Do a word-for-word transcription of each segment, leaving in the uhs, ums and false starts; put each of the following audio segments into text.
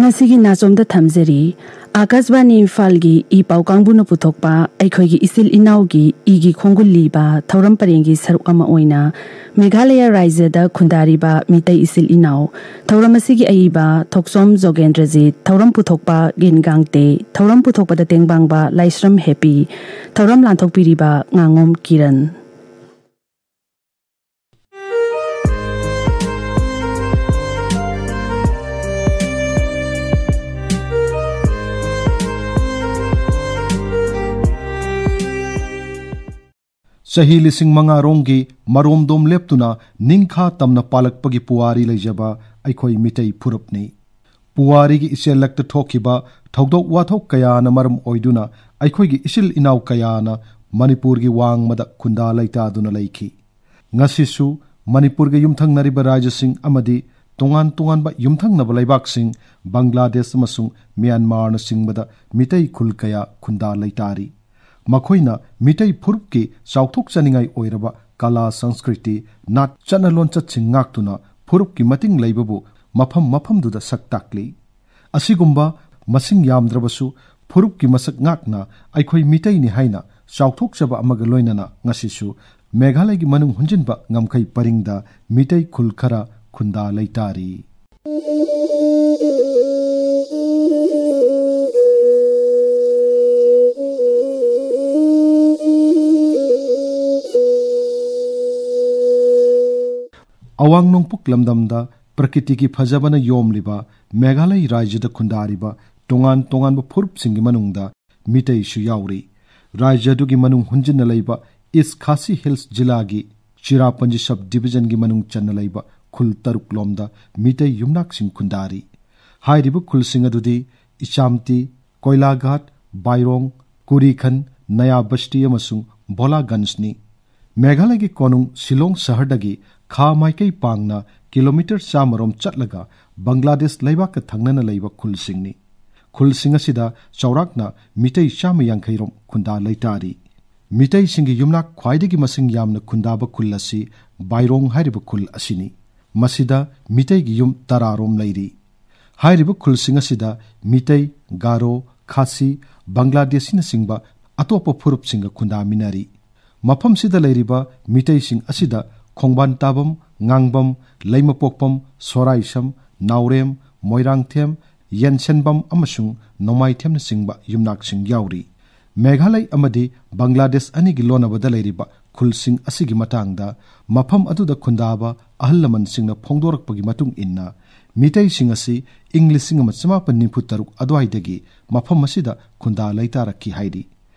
ꯑꯁꯤꯒꯤ ꯅꯥꯆꯣꯝꯗ ꯊꯝꯖꯔꯤ꯫ ꯑꯥꯀꯥꯁꯕꯥꯅꯤ ꯏꯝꯐꯥꯜꯒꯤ ꯏ ꯄꯥꯎ ꯀꯥꯡꯕꯨꯅ ꯄꯨꯊꯣꯛꯄ ꯑꯩꯈꯣꯏꯒꯤ ꯏꯆꯤꯜ ꯏꯅꯥꯎꯒꯤ ꯏꯒꯤ ꯈꯣꯡꯒꯨꯜ ꯂꯤꯕ ꯊꯧꯔꯝ ꯄꯔꯦꯡꯒꯤ ꯁꯔꯨꯛ ꯑꯃ ꯑꯣꯏꯅ ꯃꯦꯘꯥꯂꯌ ꯔꯥꯏꯖ꯭ꯌꯗ ꯈꯨꯟꯗꯥꯔꯤꯕ ꯃꯤꯇꯩ ꯏꯆꯤꯜ ꯏꯅꯥꯎ꯫ ꯊꯧꯔꯝ ꯑꯁꯤꯒꯤ ꯑꯏꯕ ꯊꯣꯛꯆꯣꯝ ꯖꯣꯒꯦꯟꯗ꯭ꯔꯖꯤꯠ, ꯊꯧꯔꯝ ꯄꯨꯊꯣꯛꯄ ꯒꯤꯟ ꯒꯥꯡꯇꯦ, ꯊꯧꯔꯝ ꯄꯨꯊꯣꯛꯄꯗ ꯇꯦꯡꯕꯥꯡꯕ ꯂꯥꯏꯁ꯭ꯔꯝ ꯍꯦꯄꯤ, ꯊꯧꯔꯝ ꯂꯥꯟꯊꯣꯛꯄꯤꯔꯤꯕ ꯉꯥꯉꯣꯝ ꯀꯤꯔꯟ꯫ ꯆꯍꯤ ꯂꯤꯁꯤꯡ ꯃꯉꯥ ꯔꯣꯝꯒꯤ ꯃꯔꯣꯝꯗꯣꯝ ꯂꯦꯞꯇꯨꯅ ꯅꯤꯡꯈꯥ ꯇꯝꯅ ꯄꯥꯜꯂꯛꯄꯒꯤ ꯄꯨꯋꯥꯔꯤ ꯂꯩꯖꯕ ꯑꯩꯈꯣꯏ ꯃꯤꯇꯩ ꯐꯨꯔꯨꯞꯅꯤ꯫ ꯄꯨꯋꯥꯔꯤꯒꯤ ꯏꯆꯦꯜꯂꯛꯇ ꯊꯣꯛꯈꯤꯕ ꯊꯧꯗꯣꯛ ꯋꯥꯊꯣꯛ ꯀꯌꯥꯅ ꯃꯔꯝ ꯑꯣꯏꯗꯨꯅ ꯑꯩꯈꯣꯏꯒꯤ ꯏꯆꯤꯜ ꯏꯅꯥꯎ ꯀꯌꯥꯅ ꯃꯅꯤꯄꯨꯔꯒꯤ ꯋꯥꯡꯃꯗ ꯈꯨꯟꯗꯥ ꯂꯩꯇꯥꯗꯨꯅ ꯂꯩꯈꯤ꯫ ꯉꯁꯤꯁꯨ ꯃꯅꯤꯄꯨꯔꯒ ꯌꯨꯝꯊꯪꯅꯔꯤꯕ ꯔꯥꯖ꯭ꯌꯁꯤꯡ ꯑꯃꯗꯤ ꯇꯣꯉꯥꯟ ꯇꯣꯉꯥꯟꯕ ꯌꯨꯝꯊꯪꯅꯕ ꯂꯩꯕꯥꯛꯁꯤꯡ, ꯕꯪꯒ꯭ꯂꯥꯗꯦꯁ ꯑꯃꯁꯨꯡ ꯃ꯭ꯌꯥꯟꯃꯥꯔꯅꯆꯤꯡꯕꯗ ꯃꯤꯇꯩ ꯈꯨꯜ ꯀꯌꯥ ꯈꯨꯟꯗꯥ ꯂꯩꯇꯥꯔꯤ꯫ ꯃꯈꯣꯏꯅ ꯃꯤꯇꯩ ꯐꯨꯔꯨꯞꯀꯤ ꯆꯥꯎꯊꯣꯛꯆꯅꯤꯡꯉꯥꯏ ꯑꯣꯏꯔꯕ ꯀꯂꯥ, ꯁꯪꯁꯀ꯭ꯔꯤꯇꯤ, ꯅꯥꯠ, ꯆꯠꯅ ꯂꯣꯟꯆꯠꯁꯤꯡ ꯉꯥꯛꯇꯨꯅ ꯐꯨꯔꯨꯞꯀꯤ ꯃꯇꯤꯡ ꯂꯩꯕꯕꯨ ꯃꯐꯝ ꯃꯐꯝꯗꯨꯗ ꯁꯛ ꯇꯥꯛꯂꯤ꯫ ꯑꯁꯤꯒꯨꯝꯕ ꯃꯁꯤꯡ ꯌꯥꯝꯗ꯭ꯔꯕꯁꯨ ꯐꯨꯔꯨꯞꯀꯤ ꯃꯁꯛ ꯉꯥꯛꯅ ꯑꯩꯈꯣꯏ ꯃꯤꯇꯩꯅꯤ ꯍꯥꯏꯅ ꯆꯥꯎꯊꯣꯛꯆꯕ ꯑꯃꯒ ꯂꯣꯏꯅꯅ ꯉꯁꯤꯁꯨ ꯃꯦꯘꯥꯂꯌꯒꯤ ꯃꯅꯨꯡ ꯍꯨꯟꯖꯤꯟꯕ ꯉꯝꯈꯩ ꯄꯔꯤꯡꯗ ꯃꯤꯇꯩ ꯈꯨꯜ ꯈꯔ ꯈꯨꯟꯗꯥ ꯂꯩꯇꯥꯔꯤ꯫ ꯑꯋꯥꯡ ꯅꯣꯡꯄꯣꯛ ꯂꯝꯗꯝꯗ ꯄ꯭ꯔꯀꯤꯇꯤꯒꯤ ꯐꯖꯕꯅ ꯌꯣꯝꯂꯤꯕ ꯃꯦꯘꯥꯂꯌ ꯔꯥꯖ꯭ꯌꯗ ꯈꯨꯟꯗꯥꯔꯤꯕ ꯇꯣꯉꯥꯟ ꯇꯣꯉꯥꯟꯕ ꯐꯨꯔꯨꯞꯁꯤꯡꯒꯤ ꯃꯅꯨꯡꯗ ꯃꯤꯇꯩꯁꯨ ꯌꯥꯎꯔꯤ꯫ ꯔꯥꯖ꯭ꯌ ꯑꯗꯨꯒꯤ ꯃꯅꯨꯡ ꯍꯨꯟꯖꯤꯟꯅ ꯂꯩꯕ ꯏꯁ ꯈꯥꯁꯤ ꯍꯤꯜꯁ ꯖꯤꯂꯥꯒꯤ ꯆꯤꯔꯥꯄꯨꯟꯖꯤ ꯁꯕ ꯗꯤꯕꯤꯖꯟꯒꯤ ꯃꯅꯨꯡ ꯆꯟꯅ ꯂꯩꯕ ꯈꯨꯜ ꯇꯔꯨꯛ ꯂꯣꯝꯗ ꯃꯤꯇꯩ ꯌꯨꯝꯅꯥꯛꯁꯤꯡ ꯈꯨꯟꯗꯥꯔꯤ꯫ ꯍꯥꯏꯔꯤꯕ ꯈꯨꯜꯁꯤꯡ ꯑꯗꯨꯗꯤ ꯏꯆꯥꯝꯇꯤ, ꯀꯣꯏꯂꯥꯒꯥꯠ, ꯕꯥꯏꯔꯣꯡ, ꯀꯨꯔꯤꯈꯟ, ꯅꯌꯥ ꯕꯁꯇꯤ ꯑꯃꯁꯨꯡ ꯚꯣꯂꯥꯒꯟꯖꯅꯤ꯫ ꯃꯦꯘꯥꯂꯌꯒꯤ ꯀꯣꯅꯨꯡ ꯁꯤꯂꯣꯡ ꯁꯍꯔꯗꯒꯤ ꯈꯥ ꯃꯥꯏꯀꯩ ꯄꯥꯡꯅ ꯀꯤꯂꯣꯃꯤꯇꯔ ꯆꯥꯝꯃ ꯔꯣꯝ ꯆꯠꯂꯒ ꯕꯪꯒ꯭ꯂꯥꯗꯦꯁ ꯂꯩꯕꯥꯛꯀ ꯊꯪꯅꯅ ꯂꯩꯕ ꯈꯨꯜꯁꯤꯡꯅꯤ꯫ ꯈꯨꯜꯁꯤꯡ ꯑꯁꯤꯗ ꯆꯥꯎꯔꯥꯛꯅ ꯃꯤꯇꯩ ꯆꯥꯝꯃ ꯌꯥꯡꯈꯩ ꯔꯣꯝ ꯈꯨꯟꯗꯥ ꯂꯩꯇꯥꯔꯤ꯫ ꯃꯤꯇꯩꯁꯤꯡꯒꯤ ꯌꯨꯝꯅꯥꯛ ꯈ꯭ꯋꯥꯏꯗꯒꯤ ꯃꯁꯤꯡ ꯌꯥꯝꯅ ꯈꯨꯟꯗꯥꯕ ꯈꯨꯜ ꯑꯁꯤ ꯕꯥꯏꯔꯣꯡ ꯍꯥꯏꯔꯤꯕ ꯈꯨꯜ ꯑꯁꯤꯅꯤ꯫ ꯃꯁꯤꯗ ꯃꯤꯇꯩꯒꯤ ꯌꯨꯝ ꯇꯔꯥ ꯔꯣꯝ ꯂꯩꯔꯤ꯫ ꯍꯥꯏꯔꯤꯕ ꯈꯨꯜꯁꯤꯡ ꯑꯁꯤꯗ ꯃꯤꯇꯩ, ꯒꯥꯔꯣ, ꯈꯥꯁꯤ, ꯕꯪꯒ꯭ꯂꯥꯗꯦꯁꯤꯅꯆꯤꯡꯕ ꯑꯇꯣꯞꯄ ꯐꯨꯔꯨꯞꯁꯤꯡꯒ ꯈꯨꯟꯗꯥꯃꯤꯟꯅꯔꯤ꯫ ꯃꯐꯝꯁꯤꯗ ꯂꯩꯔꯤꯕ ꯃꯤꯇꯩꯁꯤꯡ ꯑꯁꯤꯗ ꯈꯣꯡꯕꯥꯟ ꯇꯥꯕꯝ, ꯉꯥꯡꯕꯝ, ꯂꯩꯃꯄꯣꯛꯄꯝ, ꯁꯣꯔꯥꯏꯁꯝ, ꯅꯥꯎꯔꯦꯝ, ꯃꯣꯏꯔꯥꯡꯊꯦꯝ, ꯌꯦꯟꯁꯦꯟꯕꯝ ꯑꯃꯁꯨꯡ ꯅꯣꯡꯃꯥꯏꯊꯦꯝꯅꯆꯤꯡꯕ ꯌꯨꯝꯅꯥꯛꯁꯤꯡ ꯌꯥꯎꯔꯤ꯫ ꯃꯦꯘꯥꯂꯩ ꯑꯃꯗꯤ ꯕꯪꯒ꯭ꯂꯥꯗꯦꯁ ꯑꯅꯤꯒꯤ ꯂꯣꯟꯅꯕꯗ ꯂꯩꯔꯤꯕ ꯈꯨꯜꯁꯤꯡ ꯑꯁꯤꯒꯤ ꯃꯇꯥꯡꯗ ꯃꯐꯝ ꯑꯗꯨꯗ ꯈꯨꯟꯗꯥꯕ ꯑꯍꯜ ꯂꯃꯟꯁꯤꯡꯅ ꯐꯣꯡꯗꯣꯔꯛꯄꯒꯤ ꯃꯇꯨꯡ ꯏꯟꯅ, ꯃꯤꯇꯩꯁꯤꯡ ꯑꯁꯤ ꯏꯪ ꯂꯤꯁꯤꯡ ꯑꯃ ꯆꯃꯥꯄꯟ ꯅꯤꯐꯨ ꯇꯔꯨꯛ ꯑꯗꯨꯋꯥꯏꯗꯒꯤ ꯃꯐꯝ ꯑꯁꯤꯗ ꯈꯨꯟꯗꯥ ꯂꯩꯇꯥꯔꯛꯈꯤ ꯍꯥꯏꯔꯤ꯫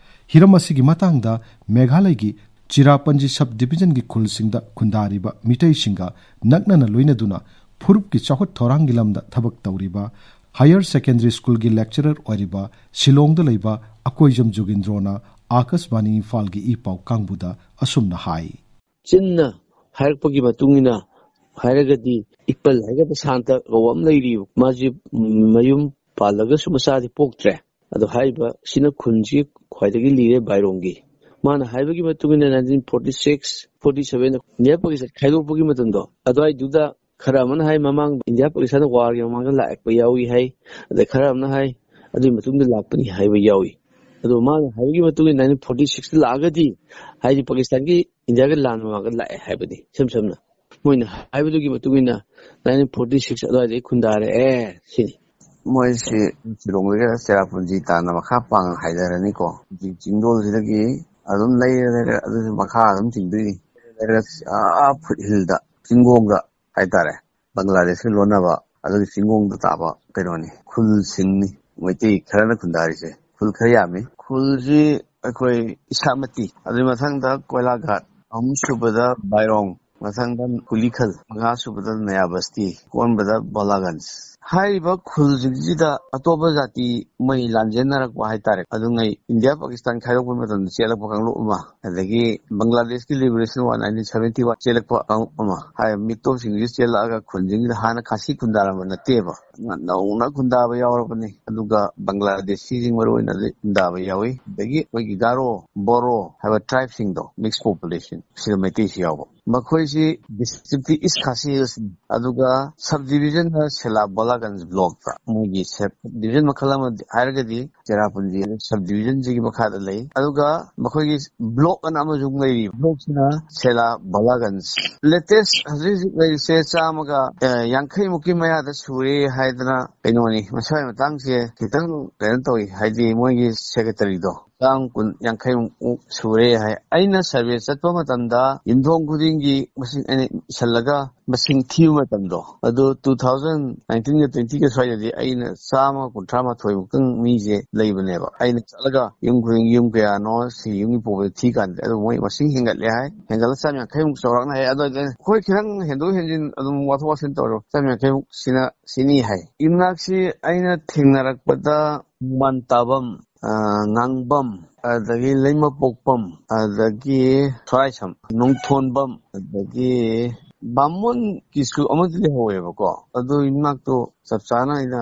ꯍꯤꯔꯝ ꯑꯁꯤꯒꯤ ꯃꯇꯥꯡꯗ ꯃꯦꯘꯥꯂꯩꯒꯤ ꯆꯤꯔꯥꯄꯟꯖꯤ ꯁꯕ ꯗꯤꯕꯤꯖꯟꯒꯤ ꯈꯨꯜꯁꯤꯡꯗ ꯈꯨꯟꯗꯥꯔꯤꯕ ꯃꯤꯇꯩꯁꯤꯡꯒ ꯅꯛꯅꯅ ꯂꯣꯏꯅꯗꯨꯅ ꯐꯨꯔꯨꯞꯀꯤ ꯆꯥꯎꯈꯠ ꯊꯧꯔꯥꯡꯒꯤ ꯂꯝꯗ ꯊꯕꯛ ꯇꯧꯔꯤꯕ ꯍꯥꯌꯔ ꯁꯦꯀꯦꯟꯗꯔꯤ ꯁ꯭ꯀꯨꯜꯒꯤ ꯂꯦꯛꯆꯔꯔ ꯑꯣꯏꯔꯤꯕ ꯁꯤꯂꯣꯡꯗ ꯂꯩꯕ ꯑꯀꯣꯏꯖꯝ ꯖꯨꯒꯦꯟꯗ꯭ꯔꯣꯅ ꯑꯥꯀꯥꯁꯕꯥꯅꯤ ꯏꯝꯐꯥꯜꯒꯤ ꯏ ꯄꯥꯎ ꯀꯥꯡꯕꯨꯗ ꯑꯁꯨꯝꯅ ꯍꯥꯏ꯫ ꯆꯤꯟꯅ ꯍꯥꯏꯔꯛꯄꯒꯤ ꯃꯇꯨꯡ ꯏꯟꯅ ꯍꯥꯏꯔꯒꯗꯤ, ꯏꯄꯜ ꯍꯥꯏꯒ ꯄ꯭ꯔꯁꯥꯟꯇ ꯀꯧꯕ ꯑꯃ ꯂꯩꯔꯤꯕ, ꯃꯥꯁꯤ ꯃꯌꯨꯝ ꯄꯥꯜꯂꯒꯁꯨ ꯃꯆꯥꯗꯤ ꯄꯣꯛꯇ꯭ꯔꯦ꯫ ꯑꯗꯣ ꯍꯥꯏꯔꯤꯕ ꯁꯤꯅ ꯈꯨꯟꯁꯤ ꯈ꯭ꯋꯥꯏꯗꯒꯤ ꯂꯤꯔꯦ ꯕꯥꯏꯔꯣꯡꯒꯤ꯫ ꯃꯥꯅ ꯍꯥꯏꯕꯒꯤ ꯃꯇꯨꯡ ꯏꯟꯅ nineteen forty six, forty seven India Pakistan ꯈꯥꯏꯗꯣꯛꯄꯒꯤ ꯃꯇꯝꯗꯣ, ꯑꯗꯨꯋꯥꯏꯗꯨꯗ ꯈꯔ ꯑꯃꯅ ꯍꯥꯏ ꯃꯃꯥꯡ ꯏꯟꯗꯤꯌꯥ ꯄꯥꯀꯤꯁꯇꯥꯟ ꯋꯥꯔꯒꯤ ꯃꯃꯥꯡꯗ ꯂꯥꯛꯄ ꯌꯥꯎꯏ ꯍꯥꯏ, ꯑꯗꯩ ꯈꯔ ꯑꯃꯅ ꯍꯥꯏ ꯑꯗꯨꯒꯤ ꯃꯇꯨꯡꯗ ꯂꯥꯛꯄꯅꯤ ꯍꯥꯏꯕ ꯌꯥꯎꯏ꯫ ꯑꯗꯣ ꯃꯥꯅ ꯍꯥꯏꯕꯒꯤ ꯃꯇꯨꯡ ꯏꯟꯅ ꯅꯥꯏꯟꯇꯤꯟ ꯐꯣꯔꯇꯤ ꯁꯤꯛꯁꯇ ꯂꯥꯛꯑꯒꯗꯤ, ꯍꯥꯏꯗꯤ ꯄꯥꯀꯤꯁꯇꯥꯟꯒꯤ ꯏꯟꯗꯤꯌꯥꯒ ꯂꯥꯟ ꯃꯃꯥꯡꯗ ꯂꯥꯛꯑꯦ ꯍꯥꯏꯕꯅꯤ, ꯏꯁꯝ ꯁꯝꯅ꯫ ꯃꯣꯏꯅ ꯍꯥꯏꯕꯗꯨꯒꯤ ꯃꯇꯨꯡ ꯏꯟꯅ ꯅꯥꯏꯟꯇꯤꯟ ꯐꯣꯔꯇꯤ ꯁꯤꯛꯁ ꯑꯗꯨꯋꯥꯏꯗꯒꯤ ꯈꯨꯟꯗꯥꯔꯛꯑꯦ ꯁꯤꯅꯤ꯫ ꯃꯣꯏꯁꯤ ꯁꯤꯂꯣꯡꯗꯒꯤ ꯆꯦꯔꯥꯄꯨꯟꯖꯤ ꯇꯥꯟꯅ ꯃꯈꯥ ꯄꯥꯡ ꯍꯥꯏꯗꯔꯅꯤꯀꯣ꯫ ꯍꯧꯖꯤꯛ ꯆꯤꯡꯗꯣꯜꯁꯤꯗꯒꯤ ꯑꯗꯨꯝ ꯂꯩꯔ ꯂꯩꯔ ꯑꯗꯨꯁꯨ ꯃꯈꯥ ꯑꯗꯨꯝ ꯆꯤꯡꯗꯣꯏꯅꯤ꯫ ꯂꯩꯔ ꯑꯥ ꯐꯨꯠ ꯍꯤꯜꯗ, ꯆꯤꯡꯒꯣꯡꯗ ꯍꯥꯏꯇꯥꯔꯦ, ꯕꯪꯒ꯭ꯂꯥꯗꯦꯁꯀ ꯂꯣꯟꯅꯕ ꯑꯗꯨꯒꯤ ꯆꯤꯡꯒꯣꯡꯗ ꯇꯥꯕ ꯀꯩꯅꯣꯅꯤ, ꯈꯨꯜꯁꯤꯡꯅꯤ꯫ ꯃꯩꯇꯩ ꯈꯔꯅ ꯈꯨꯟꯗꯥꯔꯤꯁꯦ ꯈꯨꯜ ꯈꯔ ꯌꯥꯝꯃꯤ꯫ ꯈꯨꯜꯁꯤ ꯑꯩꯈꯣꯏ ꯏꯁꯥꯃꯇꯤ, ꯑꯗꯨꯒꯤ ꯃꯊꯪꯗ ꯀꯣꯏꯂꯥꯒꯥꯠ, ꯑꯍꯨꯝꯁꯨꯕꯗ ꯕꯥꯏꯔꯣꯡ, ꯃꯊꯪꯗ ꯀꯨꯂꯤꯈꯜ, ꯃꯉꯥꯁꯨꯕꯗ ꯅꯌꯥꯕꯁꯇꯤ, ꯀꯣꯟꯕꯗ ꯕꯣꯂꯥꯒꯟꯖ꯫ ꯍꯥꯏꯔꯤꯕ ꯈꯨꯜꯁꯤꯡꯁꯤꯗ ꯑꯇꯣꯞꯄ ꯖꯥꯇꯤ ꯃꯩ ꯂꯥꯟꯖꯦꯟꯅꯔꯛꯄ ꯍꯥꯏꯇꯥꯔꯦ꯫ ꯑꯗꯨꯉꯩ ꯏꯟꯗꯤꯌꯥ ꯄꯥꯀꯤꯁꯇꯥꯟ ꯈꯥꯏꯗꯣꯛꯄ ꯃꯇꯝꯗ ꯆꯦꯜꯂꯛꯄ ꯀꯥꯡꯂꯨꯞ ꯑꯃ, ꯑꯗꯒꯤ ꯕꯪꯒ꯭ꯂꯥꯗꯦꯁꯀꯤ liberation war nineteen seventy one ꯆꯦꯜꯂꯛꯄ ꯀꯥꯡꯂꯨꯞ ꯑꯃ ꯍꯥꯏ, ꯃꯤꯇꯣꯞꯁꯤꯡꯁꯤ ꯆꯦꯜꯂꯛꯑꯒ ꯈꯨꯟꯁꯤꯡꯁꯤꯗ ꯍꯥꯟꯅ ꯈꯥꯁꯤ ꯈꯨꯟꯗꯥꯔꯝꯕ ꯅꯠꯇꯦꯕ꯫ ꯅꯧꯅ ꯈꯨꯟꯗꯥꯕ ꯌꯥꯎꯔꯕꯅꯤ꯫ ꯑꯗꯨꯒ ꯕꯪꯒ꯭ꯂꯥꯗꯦꯁꯤꯁꯤꯡ ꯃꯔꯨ ꯑꯣꯏꯅ ꯈꯨꯟꯗꯥꯕ ꯌꯥꯎꯏ꯫ ꯑꯗꯒꯤ ꯑꯩꯈꯣꯏꯒꯤ ꯒꯥꯔꯣ, ꯕꯣꯔꯣ ꯍꯥꯏꯕ tribeꯁꯤꯡꯗꯣ, mixed population, ꯁꯤꯗ ꯃꯩꯇꯩꯁꯨ ꯌꯥꯎꯕ꯫ ꯃꯈꯣꯏꯁꯤ districtꯇꯤ East Khasi Hills, ꯑꯗꯨꯒ subdivisionꯅ ꯁꯦꯂꯥ ꯕꯣꯂꯥꯒꯟꯖ blockꯇ꯫ ꯃꯣꯏꯒꯤ subdivision ꯃꯈꯜ ꯑꯃ ꯍꯥꯏꯔꯒꯗꯤ ꯆꯦꯔꯥꯄꯨꯟꯖꯤ subdivisionꯁꯤꯒꯤ ꯃꯈꯥꯗ ꯂꯩ꯫ ꯑꯗꯨꯒ ꯃꯈꯣꯏꯒꯤ block ꯑꯅ ꯑꯃꯁꯨ ꯂꯩꯔꯤ꯫ Blockꯁꯤꯅ ꯁꯦꯂꯥ ꯕꯣꯂꯥꯒꯟꯖ꯫ Latest ꯍꯧꯖꯤꯛ ꯍꯧꯖꯤꯛ ꯂꯩꯔꯤꯁꯦ ꯆꯥꯝꯃꯒ, ꯑ, ꯌꯥꯡꯈꯩ ꯃꯨꯛꯀꯤ ꯃꯌꯥꯗ ꯁꯨꯔꯦ ꯍꯥꯏꯗꯅ ꯀꯩꯅꯣꯅꯤ꯫ ꯃꯁꯥꯒꯤ ꯃꯇꯥꯡꯁꯦ ꯈꯤꯇꯪ ꯀꯩꯅꯣ ꯇꯧꯏ, ꯍꯥꯏꯗꯤ ꯃꯣꯏꯒꯤ secretaryꯗꯣ꯫ ꯆꯥꯝ ꯀꯨꯟ, ꯌꯥꯡꯈꯩꯃꯨꯛ ꯁꯨꯔꯦ ꯍꯥꯏ꯫ ꯑꯩꯅ survey ꯆꯠꯄ ꯃꯇꯝꯗ ꯌꯨꯝꯊꯣꯡ ꯈꯨꯗꯤꯡꯒꯤ ꯃꯁꯤꯡ ꯑꯩꯅ ꯏꯁꯜꯂꯒ ꯃꯁꯤꯡ ꯊꯤꯕ ꯃꯇꯝꯗꯣ, ꯑꯗꯨ two thousand nineteenꯒ twentyꯒ ꯁ꯭ꯋꯥꯏꯗꯗꯤ ꯑꯩꯅ ꯆꯥꯝꯃ ꯀꯨꯟꯊ꯭ꯔꯥ ꯃꯥꯊꯣꯏꯃꯨꯛꯇꯪ ꯃꯤꯁꯦ ꯂꯩꯕꯅꯦꯕ꯫ ꯑꯩꯅ ꯆꯠꯂꯒ ꯌꯨꯝ ꯈꯨꯗꯤꯡꯒꯤ ꯌꯨꯝ ꯀꯌꯥꯅꯣ, ꯁꯤ ꯌꯨꯝꯒꯤ population ꯊꯤ ꯀꯥꯟꯗ, ꯑꯗꯨ ꯃꯣꯏ ꯃꯁꯤꯡ ꯍꯦꯟꯒꯠꯂꯦ ꯍꯥꯏ꯫ ꯍꯦꯟꯒꯠꯂ ꯆꯥꯝ ꯌꯥꯡꯈꯩꯃꯨꯛ ꯆꯥꯎꯔꯥꯛꯅ ꯍꯥꯏ꯫ ꯑꯗꯨ ꯑꯩꯈꯣꯏ ꯈꯤꯇꯪ ꯍꯦꯟꯗꯣꯛ ꯍꯦꯟꯖꯤꯟ ꯑꯗꯨꯝ ꯋꯥꯊꯣꯛ ꯋꯥꯁꯤꯟ ꯇꯧꯔꯣ, ꯆꯥꯝ ꯌꯥꯡꯈꯩꯃꯨꯛ ꯁꯤꯅ ꯁꯤꯅꯤ ꯍꯥꯏ꯫ ꯌꯨꯝꯅꯥꯛꯁꯤ ꯑꯩꯅ ꯊꯦꯡꯅꯔꯛꯄꯗ ꯃꯟꯇꯥꯕꯝ, ꯑ, ꯉꯥꯡꯕꯝ, ꯑꯗꯒꯤ ꯂꯩꯃꯄꯣꯛꯄꯝ, ꯑꯗꯒꯤ ꯁꯣꯔꯥꯏꯁꯝ, ꯅꯣꯡꯊꯣꯟꯕꯝ, ꯑꯗꯒꯤ ꯕꯥꯃꯣꯟꯒꯤꯁꯨ ꯑꯃꯗꯤ ꯂꯩꯍꯧꯋꯦꯕꯀꯣ꯫ ꯑꯗꯨ ꯌꯨꯝꯅꯥꯛꯇꯣ ꯆꯞ ꯆꯥꯅ ꯑꯩꯅ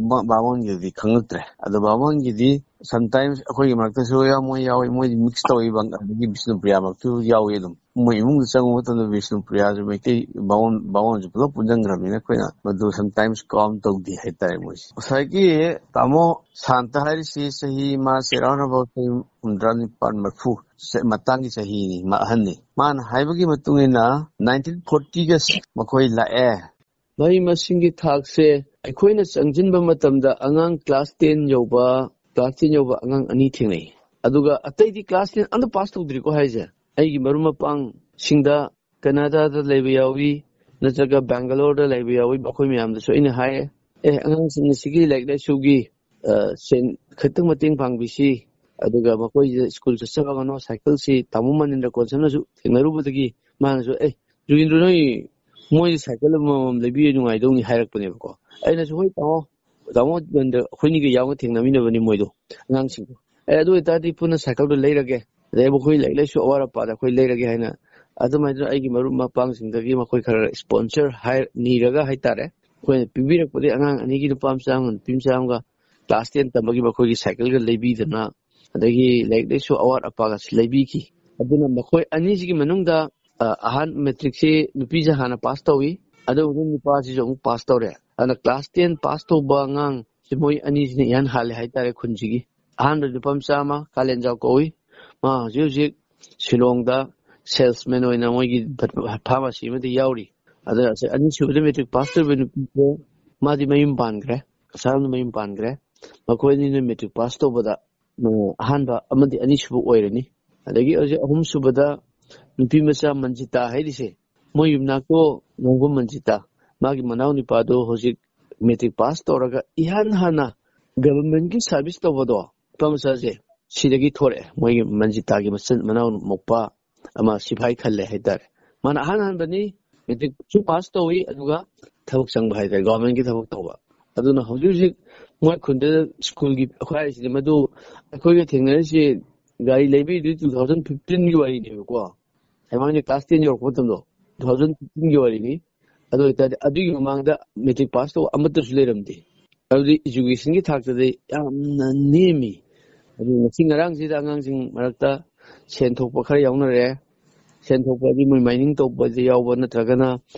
ꯕꯥ-, ꯕꯥꯃꯣꯟꯒꯤꯗꯤ ꯈꯪꯂꯛꯇ꯭ꯔꯦ꯫ ꯑꯗꯣ ꯕꯥꯃꯣꯟꯒꯤꯗꯤ sometimes ꯑꯩꯈꯣꯏꯒꯤ ꯃꯔꯛꯇꯁꯨ ꯌꯥꯎ-, ꯃꯣꯏ ꯌꯥꯎꯏ, ꯃꯣꯏꯗꯤ mix ꯇꯧꯏ, ꯕꯪ-, ꯑꯗꯒꯤ ꯕꯤꯁꯅꯨꯄ꯭ꯔꯤꯌꯥ ꯃꯔꯛꯇꯁꯨ ꯌꯥꯎꯏ ꯑꯗꯨꯝ꯫ ꯃꯣꯏ ꯏꯃꯨꯡꯗ ꯆꯪꯉꯨꯕ ꯃꯇꯝꯗ ꯕꯤꯁꯅꯨꯄ꯭ꯔꯤꯌꯥꯁꯨ ꯃꯩꯇꯩ ꯕꯥꯃꯣꯟ, ꯕꯥꯃꯣꯟꯁꯨ ꯄꯨꯂꯞ ꯄꯨꯟꯁꯤꯟꯈ꯭ꯔꯕꯅꯤꯅ ꯑꯩꯈꯣꯏꯅ ꯃꯗꯨ sometimes count ꯇꯧꯗꯦ ꯍꯥꯏꯇꯥꯔꯦ ꯃꯣꯏꯁꯦ꯫ ꯉꯁꯥꯏꯒꯤ ꯇꯥꯃꯣ ꯁꯥꯟꯇ ꯍꯥꯏꯔꯤꯁꯤ ꯆꯍꯤ ꯃꯥꯁꯦ around about ꯆꯍꯤ ꯍꯨꯝꯗ꯭ꯔꯥ ꯅꯤꯄꯥꯟ, ꯃꯔꯤꯐꯨ ꯁꯦ-, ꯃꯇꯥꯡꯒꯤ ꯆꯍꯤꯅꯤ, ꯃꯥ ꯑꯍꯟꯅꯤ꯫ ꯃꯥꯅ ꯍꯥꯏꯕꯒꯤ ꯃꯇꯨꯡ ꯏꯟꯅ nineteen fortyꯒ ꯃꯈꯣꯏ ꯂꯥꯛꯑꯦ꯫ ꯃꯍꯩ ꯃꯁꯤꯡꯒꯤ ꯊꯥꯛꯁꯦ ꯑꯩꯈꯣꯏꯅ ꯆꯪꯁꯤꯟꯕ ꯃꯇꯝꯗ ꯑꯉꯥꯡ class ten ꯌꯧꯕ, class ten ꯌꯧꯕ ꯑꯉꯥꯡ ꯑꯅꯤ ꯊꯦꯡꯅꯩ꯫ ꯑꯗꯨꯒ ꯑꯇꯩꯗꯤ class ten ꯑꯝꯇ pass ꯇꯧꯗ꯭ꯔꯤꯀꯣ ꯍꯥꯏꯁꯦ꯫ ꯑꯩꯒꯤ ꯃꯔꯨꯞ ꯃꯄꯥꯡꯁꯤꯡꯗ ꯀꯅꯥꯗꯥꯗ ꯂꯩꯕ ꯌꯥꯎꯏ, ꯅꯠꯇ꯭ꯔꯒ ꯕꯦꯡꯒꯂꯣꯔꯗ ꯂꯩꯕ ꯌꯥꯎꯏ꯫ ꯃꯈꯣꯏ ꯃꯌꯥꯝꯗꯁꯨ ꯑꯩꯅ ꯍꯥꯏꯌꯦ, "ꯑꯦ, ꯑꯉꯥꯡꯁꯤꯡ ꯑꯁꯤꯒꯤ ꯂꯥꯏꯔꯤꯛ ꯂꯥꯏꯁꯨꯒꯤ, ꯑ, ꯁꯦꯟ ꯈꯤꯇꯪ ꯃꯇꯦꯡ ꯄꯥꯡꯕꯤꯁꯤ, ꯑꯗꯨꯒ ꯃꯈꯣꯏꯁꯦ ꯁ꯭ꯀꯨꯜ ꯆꯠꯆꯕꯒꯅꯣ ꯁꯥꯏꯀꯜꯁꯤ ꯇꯥꯃꯣ ꯃꯅꯤꯟꯗ꯭ꯔ ꯀꯣꯟꯁꯝꯅꯁꯨ ꯊꯦꯡꯅꯔꯨꯕꯗꯒꯤ ꯃꯥꯅꯁꯨ, 'ꯑꯦ, ꯖꯨꯒꯤꯟꯗ꯭ꯔ, ꯅꯣꯏ ꯃꯣꯏ ꯁꯥꯏꯀꯜ ꯑꯃꯃꯝ ꯂꯩꯕꯤꯌꯨ, ꯅꯨꯡꯉꯥꯏꯗꯧꯅꯤ,' ꯍꯥꯏꯔꯛꯄꯅꯦꯕꯀꯣ꯫ ꯑꯩꯅꯁꯨ, 'ꯍꯣꯏ ꯇꯥꯃꯣ, ꯇꯥꯃꯣ ꯃꯅꯤꯟꯗ꯭ꯔ, ꯑꯩꯈꯣꯏꯅꯤꯒ ꯌꯥꯎꯅ ꯊꯦꯡꯅꯃꯤꯟꯅꯕꯅꯤ ꯃꯣꯏꯗꯣ, ꯑꯉꯥꯡꯁꯤꯡꯗꯣ꯫ ꯑꯦ, ꯑꯗꯨ ꯑꯣꯏꯇꯥꯔꯗꯤ ꯄꯨꯟꯅ ꯁꯥꯏꯀꯜꯗꯣ ꯂꯩꯔꯒꯦ, ꯑꯗꯩ ꯃꯈꯣꯏ ꯂꯥꯏꯔꯤꯛ ꯂꯥꯏꯁꯨ ꯑꯋꯥꯠ ꯑꯄꯥꯗ ꯑꯩꯈꯣꯏ ꯂꯩꯔꯒꯦ,' ꯍꯥꯏꯅ ꯑꯗꯨꯃꯥꯏꯅ ꯑꯩꯒꯤ ꯃꯔꯨꯞ ꯃꯄꯥꯡꯁꯤꯡꯗꯒꯤ ꯃꯈꯣꯏ ꯈꯔ sponsor ꯍꯥꯏ-, ꯅꯤꯔꯒ ꯍꯥꯏꯇꯥꯔꯦ, ꯑꯩꯈꯣꯏꯅ ꯄꯤꯕꯤꯔꯛꯄꯗꯒꯤ ꯑꯉꯥꯡ ꯑꯅꯤꯒꯤ, ꯅꯨꯄꯥ ꯃꯆꯥ ꯑꯃꯒ ꯅꯨꯄꯤ ꯃꯆꯥ ꯑꯃꯒ, ꯀ꯭ꯂꯥꯁ ꯇꯦꯟ ꯇꯝꯕꯒꯤ ꯃꯈꯣꯏꯒꯤ ꯁꯥꯏꯀꯜꯒ ꯂꯩꯕꯤꯗꯅ, ꯑꯗꯒꯤ ꯂꯥꯏꯔꯤꯛ ꯂꯥꯏꯁꯨ ꯑꯋꯥꯠ ꯑꯄꯥꯒꯁꯨ ꯂꯩꯕꯤꯈꯤ꯫ ꯑꯗꯨꯅ ꯃꯈꯣꯏ ꯑꯅꯤꯁꯤꯒꯤ ꯃꯅꯨꯡꯗ, ꯑ, ꯑꯍꯥꯟ ꯃꯦꯇ꯭ꯔꯤꯛꯁꯤ ꯅꯨꯄꯤꯁꯦ ꯍꯥꯟꯅ ꯄꯥꯁ ꯇꯧꯏ, ꯑꯗꯨꯒ ꯅꯨꯄꯥꯁꯤꯁꯨ ꯑꯃꯨꯛ ꯄꯥꯁ ꯇꯧꯔꯦ꯫ ꯑꯗꯨꯅ ꯀ꯭ꯂꯥꯁ ꯇꯦꯟ ꯄꯥꯁ ꯇꯧꯕ ꯑꯉꯥꯡꯁꯤ ꯃꯣꯏ ꯑꯅꯤꯁꯤꯅ ꯏꯍꯥꯟ ꯍꯥꯜꯂꯦ ꯍꯥꯏꯇꯥꯔꯦ ꯈꯨꯟꯁꯤꯒꯤ꯫ ꯑꯍꯥꯟꯕ ꯅꯨꯄꯥ ꯃꯆꯥ ꯑꯃ ꯀꯥꯂꯦꯟꯖꯥꯎ ꯀꯧꯏ, ꯃꯥ ꯍꯧꯖꯤꯛ ꯍꯧꯖꯤꯛ ꯁꯤꯂꯣꯡꯗ ꯁꯦꯜꯁꯃꯦꯟ ꯑꯣꯏꯅ ꯃꯣꯏꯒꯤ ꯐꯥꯔꯃꯥꯁꯤ ꯑꯃꯗ ꯌꯥꯎꯔꯤ꯫ ꯑꯗꯨꯒ ꯑꯅꯤꯁꯨꯕꯗ ꯃꯦꯇ꯭ꯔꯤꯛ ꯄꯥꯁ ꯇꯧꯔꯤꯕ ꯅꯨꯄꯤꯁꯦ, ꯃꯥꯗꯤ ꯃꯌꯨꯝ ꯄꯥꯟꯈ꯭ꯔꯦ, ꯀꯁꯥꯔꯅ ꯃꯌꯨꯝ ꯄꯥꯟꯈ꯭ꯔꯦ꯫ ꯃꯈꯣꯏ ꯑꯅꯤꯅ ꯃꯦꯇ꯭ꯔꯤꯛ ꯄꯥꯁ ꯇꯧꯕꯗ, ꯎꯝ, ꯑꯍꯥꯟꯕ ꯑꯃꯗꯤ ꯑꯅꯤꯁꯨꯕ ꯑꯣꯏꯔꯅꯤ꯫ ꯑꯗꯒꯤ ꯍꯧꯖꯤꯛ ꯑꯍꯨꯝꯁꯨꯕꯗ ꯅꯨꯄꯤ ꯃꯆꯥ ꯃꯟꯖꯤꯇꯥ ꯍꯥꯏꯔꯤꯁꯦ, ꯃꯣꯏ ꯌꯨꯝꯅꯥꯛꯇꯣ ꯅꯣꯡꯕꯝ ꯃꯟꯖꯤꯇꯥ, ꯃꯥꯒꯤ ꯃꯅꯥꯎ ꯅꯨꯄꯥꯗꯣ ꯍꯧꯖꯤꯛ ꯃꯦꯇ꯭ꯔꯤꯛ ꯄꯥꯁ ꯇꯧꯔꯒ ꯏꯍꯥꯟ ꯍꯥꯟꯅ ꯒꯚꯔꯟꯃꯦꯟꯠꯀꯤ ꯁꯥꯔꯚꯤꯁ ꯇꯧꯕꯗꯣ, ꯅꯨꯄꯥ ꯃꯆꯥꯁꯦ ꯁꯤꯗꯒꯤ ꯊꯣꯔꯛꯑꯦ꯫ ꯃꯣꯏꯒꯤ ꯃꯟꯖꯤꯇꯥꯒꯤ ꯃꯆꯤꯟ ꯃꯅꯥꯎ ꯃꯧꯄꯥ ꯑꯃ ꯁꯤꯐꯥꯏ ꯈꯜꯂꯦ ꯍꯥꯏꯇꯥꯔꯦ꯫ ꯃꯥꯅ ꯑꯍꯥꯟ ꯍꯥꯟꯕꯅꯤ, ꯃꯦꯇ꯭ꯔꯤꯛꯁꯨ ꯄꯥꯁ ꯇꯧꯏ, ꯑꯗꯨꯒ ꯊꯕꯛ ꯆꯪꯕ ꯍꯥꯏꯇꯥꯔꯦ, ꯒꯚꯔꯟꯃꯦꯟꯠꯀꯤ ꯊꯕꯛ ꯇꯧꯕ꯫ ꯑꯗꯨꯅ ꯍꯧꯖꯤꯛ ꯍꯧꯖꯤꯛ ꯃꯣꯏ ꯈꯨꯟꯗ ꯁ꯭ꯀꯨꯜꯒꯤ, ꯑꯩꯈꯣꯏ ꯍꯥꯏꯁꯤꯗꯤ ꯃꯗꯨ, ꯑꯩꯈꯣꯏꯒ ꯊꯦꯡꯅꯔꯤꯁꯤ ꯒꯥꯔꯤ ꯂꯩꯕꯤꯗꯨ two thousand fifteen ꯒꯤ ꯋꯥꯔꯤꯅꯦꯕꯀꯣ꯫ ꯍꯥꯏꯃꯥꯡꯁꯦ ꯀ꯭ꯂꯥꯁ ꯇꯦꯟ ꯌꯧꯔꯛꯄ ꯃꯇꯝꯗꯣ, two thousand fifteen ꯒꯤ ꯋꯥꯔꯤꯅꯤ꯫ ꯑꯗꯨ ꯑꯣꯏꯇꯥꯔꯗꯤ ꯑꯗꯨꯒꯤ ꯃꯃꯥꯡꯗ ꯃꯦꯇ꯭ꯔꯤꯛ ꯄꯥꯁ ꯇꯧꯕ ꯑꯃꯠꯇꯁꯨ ꯂꯩꯔꯝꯗꯦ꯫ ꯑꯗꯨꯗꯤ ꯏꯖꯨꯀꯦꯁꯟꯒꯤ ꯊꯥꯛꯇꯗꯤ ꯌꯥꯝꯅ ꯅꯦꯝꯃꯤ꯫ ꯑꯗꯨ ꯉꯁꯤ ꯉꯔꯥꯡꯁꯤꯗ ꯑꯉꯥꯡꯁꯤꯡ ꯃꯔꯛꯇ ꯁꯦꯟ ꯊꯣꯛꯄ ꯈꯔ ꯌꯥꯎꯅꯔꯦ꯫ ꯁꯦꯟ ꯊꯣꯛꯄ ꯍꯥꯏꯗꯤ ꯃꯣꯏ ꯃꯥꯏꯅꯤꯡ ꯇꯧꯕꯗ ꯌꯥꯎꯕ, ꯅꯠꯇ꯭ꯔꯒꯅ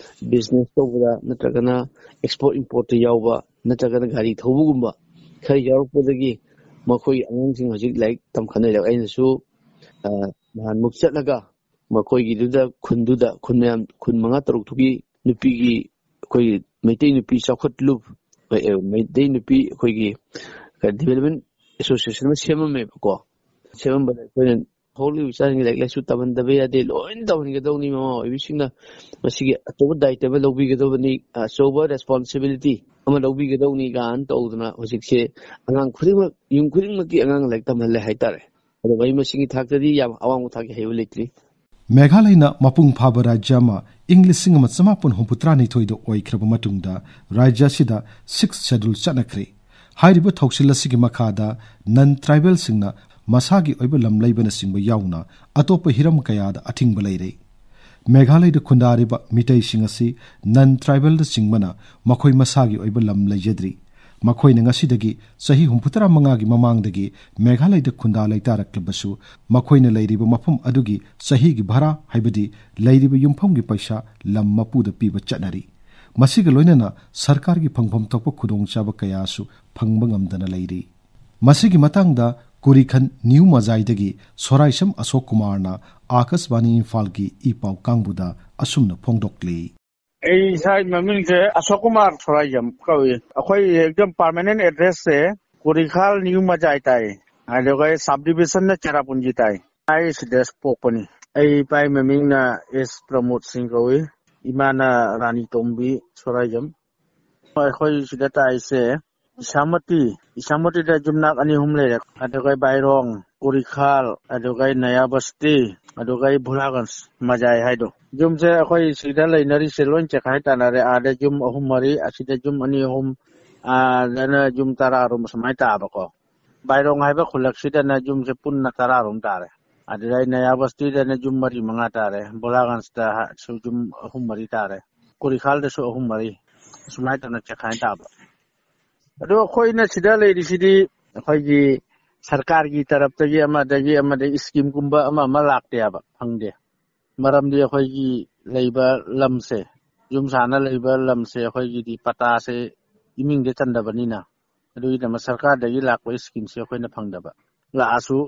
ꯕꯤꯖꯤꯅꯦꯁ ꯇꯧꯕꯗ, ꯅꯠꯇ꯭ꯔꯒꯅ ꯑꯦꯛꯁꯄꯣꯔꯠ ꯏꯝꯄꯣꯔꯠꯇ ꯌꯥꯎꯕ, ꯅꯠꯇ꯭ꯔꯒꯅ ꯒꯥꯔꯤ ꯊꯧꯕꯒꯨꯝꯕ ꯈꯔ ꯌꯥꯎꯔꯛꯄꯗꯒꯤ ꯃꯈꯣꯏꯒꯤ ꯑꯉꯥꯡꯁꯤꯡ ꯍꯧꯖꯤꯛ ꯂꯥꯏꯔꯤꯛ ꯇꯝꯈꯠꯅꯔꯦ꯫ ꯑꯩꯅꯁꯨ, ꯑ, ꯅꯍꯥꯟꯃꯨꯛ ꯆꯠꯂꯒ ꯃꯈꯣꯏꯒꯤꯗꯨꯗ, ꯈꯨꯟꯗꯨꯗ, ꯈꯨꯟ ꯃꯌꯥꯝ, ꯈꯨꯟ ꯃꯉꯥ ꯇꯔꯨꯛꯇꯨꯒꯤ ꯅꯨꯄꯤꯒꯤ, ꯑꯩꯈꯣꯏꯒꯤ ꯃꯩꯇꯩ ꯅꯨꯄꯤ ꯆꯥꯎꯈꯠꯂꯨꯞ, ꯑ, ꯃꯩꯇꯩ ꯅꯨꯄꯤ ꯑꯩꯈꯣꯏꯒꯤ ꯗꯤꯕꯦꯂꯞꯃꯦꯟ ꯑꯦꯁꯣꯁꯤꯌꯦꯁꯟ ꯑꯃ ꯁꯦꯝꯃꯝꯃꯦꯕꯀꯣ꯫ ꯁꯦꯝꯃꯝꯕꯗ ꯑꯩꯈꯣꯏꯅ ꯍꯧꯔꯛꯂꯤꯕ ꯏꯆꯥꯁꯤꯡꯒꯤ ꯂꯥꯏꯔꯤꯛ ꯂꯥꯏꯁꯨ ꯇꯝꯍꯟꯗꯕ ꯌꯥꯗꯦ, ꯂꯣꯏꯅ ꯇꯝꯍꯟꯒꯗꯧꯅꯤ꯫ ꯃꯃꯥ ꯑꯣꯏꯕꯤꯁꯤꯡꯅ ꯃꯁꯤꯒꯤ ꯑꯆꯧꯕ ꯗꯥꯌꯤꯠꯕ ꯂꯧꯕꯤꯒꯗꯕꯅꯤ, ꯑꯆꯧꯕ ꯔꯦꯁꯄꯣꯟꯁꯤꯕꯤꯂꯤꯇꯤ ꯑꯃ ꯂꯧꯕꯤꯒꯗꯧꯅꯤ ꯀꯥꯏꯅ ꯇꯧꯗꯅ ꯍꯧꯖꯤꯛꯁꯦ ꯑꯉꯥꯡ ꯈꯨꯗꯤꯡꯃꯛ, ꯌꯨꯝ ꯈꯨꯗꯤꯡꯃꯛꯀꯤ ꯑꯉꯥꯡ ꯂꯥꯏꯔꯤꯛ ꯇꯝꯍꯜꯂꯦ ꯍꯥꯏꯇꯥꯔꯦ꯫ ꯑꯗꯣ ꯃꯍꯩ ꯃꯁꯤꯡꯒꯤ ꯊꯥꯛꯇꯗꯤ ꯌꯥꯝ ꯑꯋꯥꯡꯕ ꯊꯥꯛꯀꯤ ꯍꯩꯕ ꯂꯩꯇ꯭ꯔꯤ꯫ ꯃꯦꯘꯥꯂꯌꯅ ꯃꯄꯨꯡ ꯐꯥꯕ ꯔꯥꯖ꯭ꯌ ꯑꯃ ꯏꯪ ꯂꯤꯁꯤꯡ ꯑꯃ ꯆꯃꯥꯄꯟ ꯍꯨꯝꯐꯨꯇꯔꯥꯅꯤꯊꯣꯏꯗ ꯑꯣꯏꯈ꯭ꯔꯕ ꯃꯇꯨꯡꯗ ꯔꯥꯖ꯭ꯌ ꯑꯁꯤꯗ ꯁꯤꯛꯁ ꯁꯦꯗꯨꯜ ꯆꯠꯅꯈ꯭ꯔꯦ꯫ ꯍꯥꯏꯔꯤꯕ ꯊꯧꯁꯤꯜ ꯑꯁꯤꯒꯤ ꯃꯈꯥꯗ ꯅꯟ ꯇ꯭ꯔꯥꯏꯕꯦꯜꯁꯤꯡꯅ ꯃꯁꯥꯒꯤ ꯑꯣꯏꯕ ꯂꯝ ꯂꯩꯕꯅꯆꯤꯡꯕ ꯌꯥꯎꯅ ꯑꯇꯣꯞꯄ ꯍꯤꯔꯝ ꯀꯌꯥꯗ ꯑꯊꯤꯡꯕ ꯂꯩꯔꯦ꯫ ꯃꯦꯘꯥꯂꯌꯗ ꯈꯨꯟꯗꯥꯔꯤꯕ ꯃꯤꯇꯩꯁꯤꯡ ꯑꯁꯤ ꯅꯟ ꯇ꯭ꯔꯥꯏꯕꯦꯜꯗ ꯆꯤꯡꯕꯅ ꯃꯈꯣꯏ ꯃꯁꯥꯒꯤ ꯑꯣꯏꯕ ꯂꯝ ꯂꯩꯖꯗ꯭ꯔꯤ꯫ ꯃꯈꯣꯏꯅ ꯉꯁꯤꯗꯒꯤ ꯆꯍꯤ ꯍꯨꯝꯐꯨꯇꯔꯥ ꯃꯉꯥꯒꯤ ꯃꯃꯥꯡꯗꯒꯤ ꯃꯦꯘꯥꯂꯌꯗ ꯈꯨꯟꯗꯥ ꯂꯩꯇꯥꯔꯛꯂꯕꯁꯨ, ꯃꯈꯣꯏꯅ ꯂꯩꯔꯤꯕ ꯃꯐꯝ ꯑꯗꯨꯒꯤ ꯆꯍꯤꯒꯤ ꯚꯔꯥ, ꯍꯥꯏꯕꯗꯤ ꯂꯩꯔꯤꯕ ꯌꯨꯝꯐꯝꯒꯤ ꯄꯩꯁꯥ, ꯂꯝ ꯃꯄꯨꯗ ꯄꯤꯕ ꯆꯠꯅꯔꯤ꯫ ꯃꯁꯤꯒ ꯂꯣꯏꯅꯅ ꯁꯔꯀꯥꯔꯒꯤ ꯐꯪꯐꯝ ꯊꯣꯛꯄ ꯈꯨꯗꯣꯡꯆꯥꯕ ꯀꯌꯥꯁꯨ ꯐꯪꯕ ꯉꯝꯗꯅ ꯂꯩꯔꯤ꯫ ꯃꯁꯤꯒꯤ ꯃꯇꯥꯡꯗ ꯀꯨꯔꯤꯈꯟ ꯅ꯭ꯌꯨ ꯃꯖꯥꯏꯗꯒꯤ ꯁꯣꯔꯥꯏꯁꯝ ꯑꯁꯣꯛ ꯀꯨꯃꯥꯔꯅ ꯑꯥꯀꯥꯁꯕꯥꯅꯤ ꯏꯝꯐꯥꯜꯒꯤ ꯏ ꯄꯥꯎ ꯀꯥꯡꯕꯨꯗ ꯑꯁꯨꯝꯅ ꯐꯣꯡꯗꯣꯛꯂꯤ꯫ ꯑꯩ ꯏꯁꯥꯒꯤ ꯃꯃꯤꯡꯁꯦ ꯑꯁꯣꯛ ꯀꯨꯃꯥꯔ ꯁꯣꯔꯥꯏꯖꯝ ꯀꯧꯏ꯫ ꯑꯩꯈꯣꯏ ꯑꯦꯛꯖꯝ ꯄꯥꯔꯃꯦꯅꯦꯟ ꯑꯦꯗ꯭ꯔꯦꯁꯁꯦ ꯀꯨꯔꯤꯈꯥꯜ ꯅ꯭ꯌꯨ ꯃꯖꯥꯏ ꯇꯥꯏ, ꯑꯗꯨꯒ ꯁꯕ ꯗꯤꯕꯤꯖꯟꯅ ꯆꯦꯔꯥꯄꯨꯟꯖꯤ ꯇꯥꯏ꯫ ꯑꯩ ꯁꯤꯗ ꯄꯣꯛꯄꯅꯤ꯫ ꯑꯩ ꯏꯄꯥꯒꯤ ꯃꯃꯤꯡꯅ ꯑꯦꯁ ꯄ꯭ꯔꯃꯣꯗ ꯁꯤꯡ ꯀꯧꯏ, ꯏꯃꯥꯅ ꯔꯥꯅꯤ ꯇꯣꯝꯕꯤ ꯁꯣꯔꯥꯏꯖꯝ꯫ ꯑꯩꯈꯣꯏ ꯁꯤꯗ ꯇꯥꯏꯁꯦ ꯏꯁꯥꯃꯇꯤ, ꯏꯁꯥꯃꯇꯤꯗ ꯌꯨꯝꯅꯥꯛ ꯑꯅꯤ ꯑꯍꯨꯝ ꯂꯩꯔꯦ꯫ ꯑꯗꯨꯒ ꯕꯥꯏꯔꯣꯡ, ꯀꯨꯔꯤꯈꯥꯜ, ꯑꯗꯨꯒ ꯅꯌꯥ ꯕꯁꯇꯤ, ꯑꯗꯨꯒ ꯚꯨꯂꯥꯒꯟꯖ ꯃꯖꯥꯏ ꯍꯥꯏꯗꯣ꯫ ꯌꯨꯝꯁꯦ ꯑꯩꯈꯣꯏ ꯁꯤꯗ ꯂꯩꯅꯔꯤꯁꯦ ꯂꯣꯏ ꯆꯦꯈꯥꯏ ꯇꯥꯅꯔꯦ꯫ ꯑꯥꯗ ꯌꯨꯝ ꯑꯍꯨꯝ ꯃꯔꯤ, ꯑꯁꯤꯗ ꯌꯨꯝ ꯑꯅꯤ ꯑꯍꯨꯝ, ꯑꯥꯗꯅ ꯌꯨꯝ ꯇꯔꯥꯔꯣꯝ ꯁꯨꯃꯥꯏꯅ ꯇꯥꯕꯀꯣ꯫ ꯕꯥꯏꯔꯣꯡ ꯍꯥꯏꯕ ꯈꯨꯜꯂꯛꯁꯤꯗꯅ ꯌꯨꯝꯁꯦ ꯄꯨꯟꯅ ꯇꯔꯥꯔꯣꯝ ꯇꯥꯔꯦ꯫ ꯑꯗꯨꯗ ꯅꯌꯥ ꯕꯁꯇꯤꯗꯅ ꯌꯨꯝ ꯃꯔꯤ ꯃꯉꯥ ꯇꯥꯔꯦ, ꯚꯨꯂꯥꯒꯟꯖꯇꯁꯨ ꯌꯨꯝ ꯑꯍꯨꯝ ꯃꯔꯤ ꯇꯥꯔꯦ, ꯀꯨꯔꯤꯈꯥꯜꯗꯁꯨ ꯑꯍꯨꯝ ꯃꯔꯤ, ꯁꯨꯃꯥꯏꯅ ꯇꯧꯅ ꯆꯦꯈꯥꯏ ꯇꯥꯕ꯫ ꯑꯗꯣ ꯑꯩꯈꯣꯏꯅ ꯁꯤꯗ ꯂꯩꯔꯤꯁꯤꯗꯤ ꯑꯩꯈꯣꯏꯒꯤ ꯁꯔꯀꯥꯔꯒꯤ ꯇꯔꯞꯇꯒꯤ ꯑꯃꯗꯒꯤ ꯑꯃꯗꯒꯤ ꯁ꯭ꯀꯤꯝꯒꯨꯝꯕ ꯑꯃ ꯑꯃ ꯂꯥꯛꯇꯦꯕ, ꯐꯪꯗꯦ꯫ ꯃꯔꯝꯗꯤ ꯑꯩꯈꯣꯏꯒꯤ ꯂꯩꯕ ꯂꯝꯁꯦ, ꯌꯨꯝ ꯁꯥꯅ ꯂꯩꯕ ꯂꯝꯁꯦ ꯑꯩꯈꯣꯏꯒꯤꯗꯤ ꯄꯇꯥꯁꯦ ꯏꯃꯤꯡꯗ ꯆꯟꯗꯕꯅꯤꯅ, ꯑꯗꯨꯒꯤꯗꯃꯛ ꯁꯔꯀꯥꯔꯗꯒꯤ ꯂꯥꯛꯄ ꯁ꯭ꯀꯤꯝꯁꯦ ꯑꯩꯈꯣꯏꯅ ꯐꯪꯗꯕ꯫ ꯂꯥꯛꯑꯁꯨ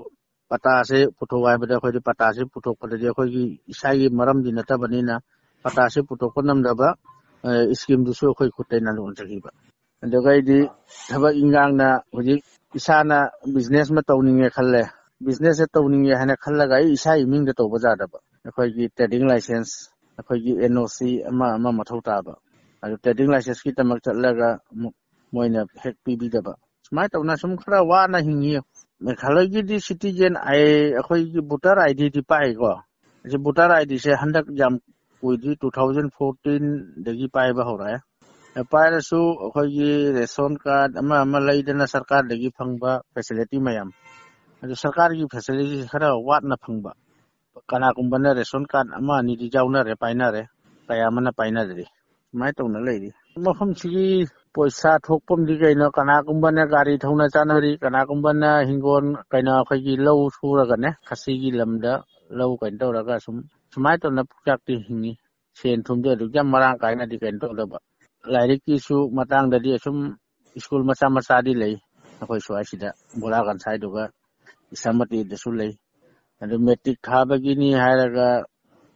ꯄꯇꯥꯁꯦ ꯄꯨꯊꯣꯛ ꯍꯥꯏꯕꯗ ꯑꯩꯈꯣꯏꯗꯤ ꯄꯇꯥꯁꯦ ꯄꯨꯊꯣꯛꯄꯗꯗꯤ ꯑꯩꯈꯣꯏꯒꯤ ꯏꯁꯥꯒꯤ ꯃꯔꯝꯗꯤ ꯅꯠꯇꯕꯅꯤꯅ ꯄꯇꯥꯁꯦ ꯄꯨꯊꯣꯛꯄ ꯉꯝꯗꯕ, ꯑ, ꯁ꯭ꯀꯤꯝꯗꯨꯁꯨ ꯑꯩꯈꯣꯏ ꯈꯨꯠꯇꯩꯅ ꯂꯣꯟꯖꯈꯤꯕ꯫ ꯑꯗꯨꯒ ꯑꯩꯗꯤ ꯊꯕꯛ ꯏꯟꯈꯥꯡꯅ ꯍꯧꯖꯤꯛ ꯏꯁꯥꯅ ꯕꯤꯖꯤꯅꯦꯁ ꯑꯃ ꯇꯧꯅꯤꯡꯉꯦ ꯈꯜꯂꯦ꯫ ꯕꯤꯖꯤꯅꯦꯁꯁꯦ ꯇꯧꯅꯤꯡꯉꯦ ꯍꯥꯏꯅ ꯈꯜꯂꯒ ꯑꯩ ꯏꯁꯥꯒꯤ ꯃꯤꯡꯗ ꯇꯧꯕ ꯌꯥꯗꯕ꯫ ꯑꯩꯈꯣꯏꯒꯤ ꯇ꯭ꯔꯦꯗꯤꯡ ꯂꯥꯏꯁꯦꯟꯁ, ꯑꯩꯈꯣꯏꯒꯤ ꯑꯦꯟ ꯑꯣ ꯁꯤ ꯑꯃ ꯑꯃ ꯃꯊꯧ ꯇꯥꯕ꯫ ꯑꯗꯨ ꯇ꯭ꯔꯦꯗꯤꯡ ꯂꯥꯏꯁꯦꯟꯁꯀꯤꯗꯃꯛ ꯆꯠꯂꯒ ꯑꯃꯨꯛ ꯃꯣꯏꯅ ꯍꯦꯛ ꯄꯤꯕꯤꯗꯕ꯫ ꯁꯨꯃꯥꯏꯅ ꯇꯧꯅ ꯁꯨꯝ ꯈꯔ ꯋꯥꯅ ꯍꯤꯡꯉꯤ꯫ ꯃꯦꯘꯥꯂꯌꯒꯤꯗꯤ ꯁꯤꯇꯤꯖꯦꯟ ꯑꯥꯏ, ꯑꯩꯈꯣꯏꯒꯤ ꯚꯣꯇꯔ ꯑꯥꯏ ꯗꯤꯗꯤ ꯄꯥꯏꯀꯣ꯫ ꯑꯁꯤ ꯚꯣꯇꯔ ꯑꯥꯏ ꯗꯤꯁꯦ ꯍꯟꯗꯛ ꯌꯥꯝ ꯀꯨꯏꯗ꯭ꯔꯤ, ꯇꯨ ꯊꯥꯎꯖꯟ ꯐꯣꯔꯇꯤꯟꯗꯒꯤ ꯄꯥꯏꯕ ꯍꯧꯔꯛꯑꯦ꯫ ꯄꯥꯏꯔꯁꯨ ꯑꯩꯈꯣꯏꯒꯤ ꯔꯦꯁꯟ ꯀꯥꯔꯗ ꯑꯃ ꯑꯃ ꯂꯩꯗꯅ ꯁꯔꯀꯥꯔꯗꯒꯤ ꯐꯪꯕ ꯐꯦꯁꯤꯂꯤꯇꯤ ꯃꯌꯥꯝ, ꯑꯗꯨ ꯁꯔꯀꯥꯔꯒꯤ ꯐꯦꯁꯤꯂꯤꯇꯤ ꯈꯔ ꯋꯥꯠꯅ ꯐꯪꯕ꯫ ꯀꯅꯥꯒꯨꯝꯕꯅ ration card ꯑꯃ ꯑꯅꯤꯗꯤ ꯌꯥꯎꯅꯔꯦ, ꯄꯥꯏꯅꯔꯦ, ꯀꯌꯥ ꯑꯃꯅ ꯄꯥꯏꯅꯗ꯭ꯔꯤ꯫ ꯁꯨꯃꯥꯏꯅ ꯇꯧꯅ ꯂꯩꯔꯤ꯫ ꯃꯐꯝꯁꯤꯒꯤ ꯄꯩꯁꯥ ꯊꯣꯛꯐꯝꯗꯤ ꯀꯩꯅꯣ, ꯀꯅꯥꯒꯨꯝꯕꯅ ꯒꯥꯔꯤ ꯊꯧꯅ ꯆꯥꯅꯔꯤ, ꯀꯅꯥꯒꯨꯝꯕꯅ ꯍꯤꯡꯒꯣꯜ, ꯀꯩꯅꯣ, ꯑꯩꯈꯣꯏꯒꯤ ꯂꯧ ꯁꯨꯔꯒꯅꯦ, ꯈꯥꯁꯤꯒꯤ ꯂꯝꯗ ꯂꯧ ꯀꯩꯅꯣ ꯇꯧꯔꯒ ꯁꯨꯝ ꯁꯨꯃꯥꯏꯅ ꯇꯧꯅ ꯄꯨꯛꯆꯥꯛꯇꯤ ꯍꯤꯡꯉꯤ꯫ ꯁꯦꯟ ꯊꯨꯝꯗꯤ ꯑꯗꯨꯛ ꯌꯥꯝ ꯃꯔꯥꯡ ꯀꯥꯏꯅꯗꯤ ꯀꯩꯅꯣ ꯇꯧꯗꯕ꯫ ꯂꯥꯏꯔꯤꯛꯀꯤꯁꯨ ꯃꯇꯥꯡꯗꯗꯤ ꯑꯁꯨꯝ ꯁ꯭ꯀꯨꯜ ꯃꯆꯥ ꯃꯆꯥꯗꯤ ꯂꯩ ꯑꯩꯈꯣꯏ ꯁ꯭ꯋꯥꯏꯁꯤꯗ, ꯕꯣꯂꯥ ꯀꯟꯁꯥꯏꯗꯨꯒ ꯏꯁꯥꯃꯇꯤꯗꯁꯨ ꯂꯩ꯫ ꯑꯗꯨ ꯃꯦꯇ꯭ꯔꯤꯛ ꯊꯥꯕꯒꯤꯅꯤ ꯍꯥꯏꯔꯒ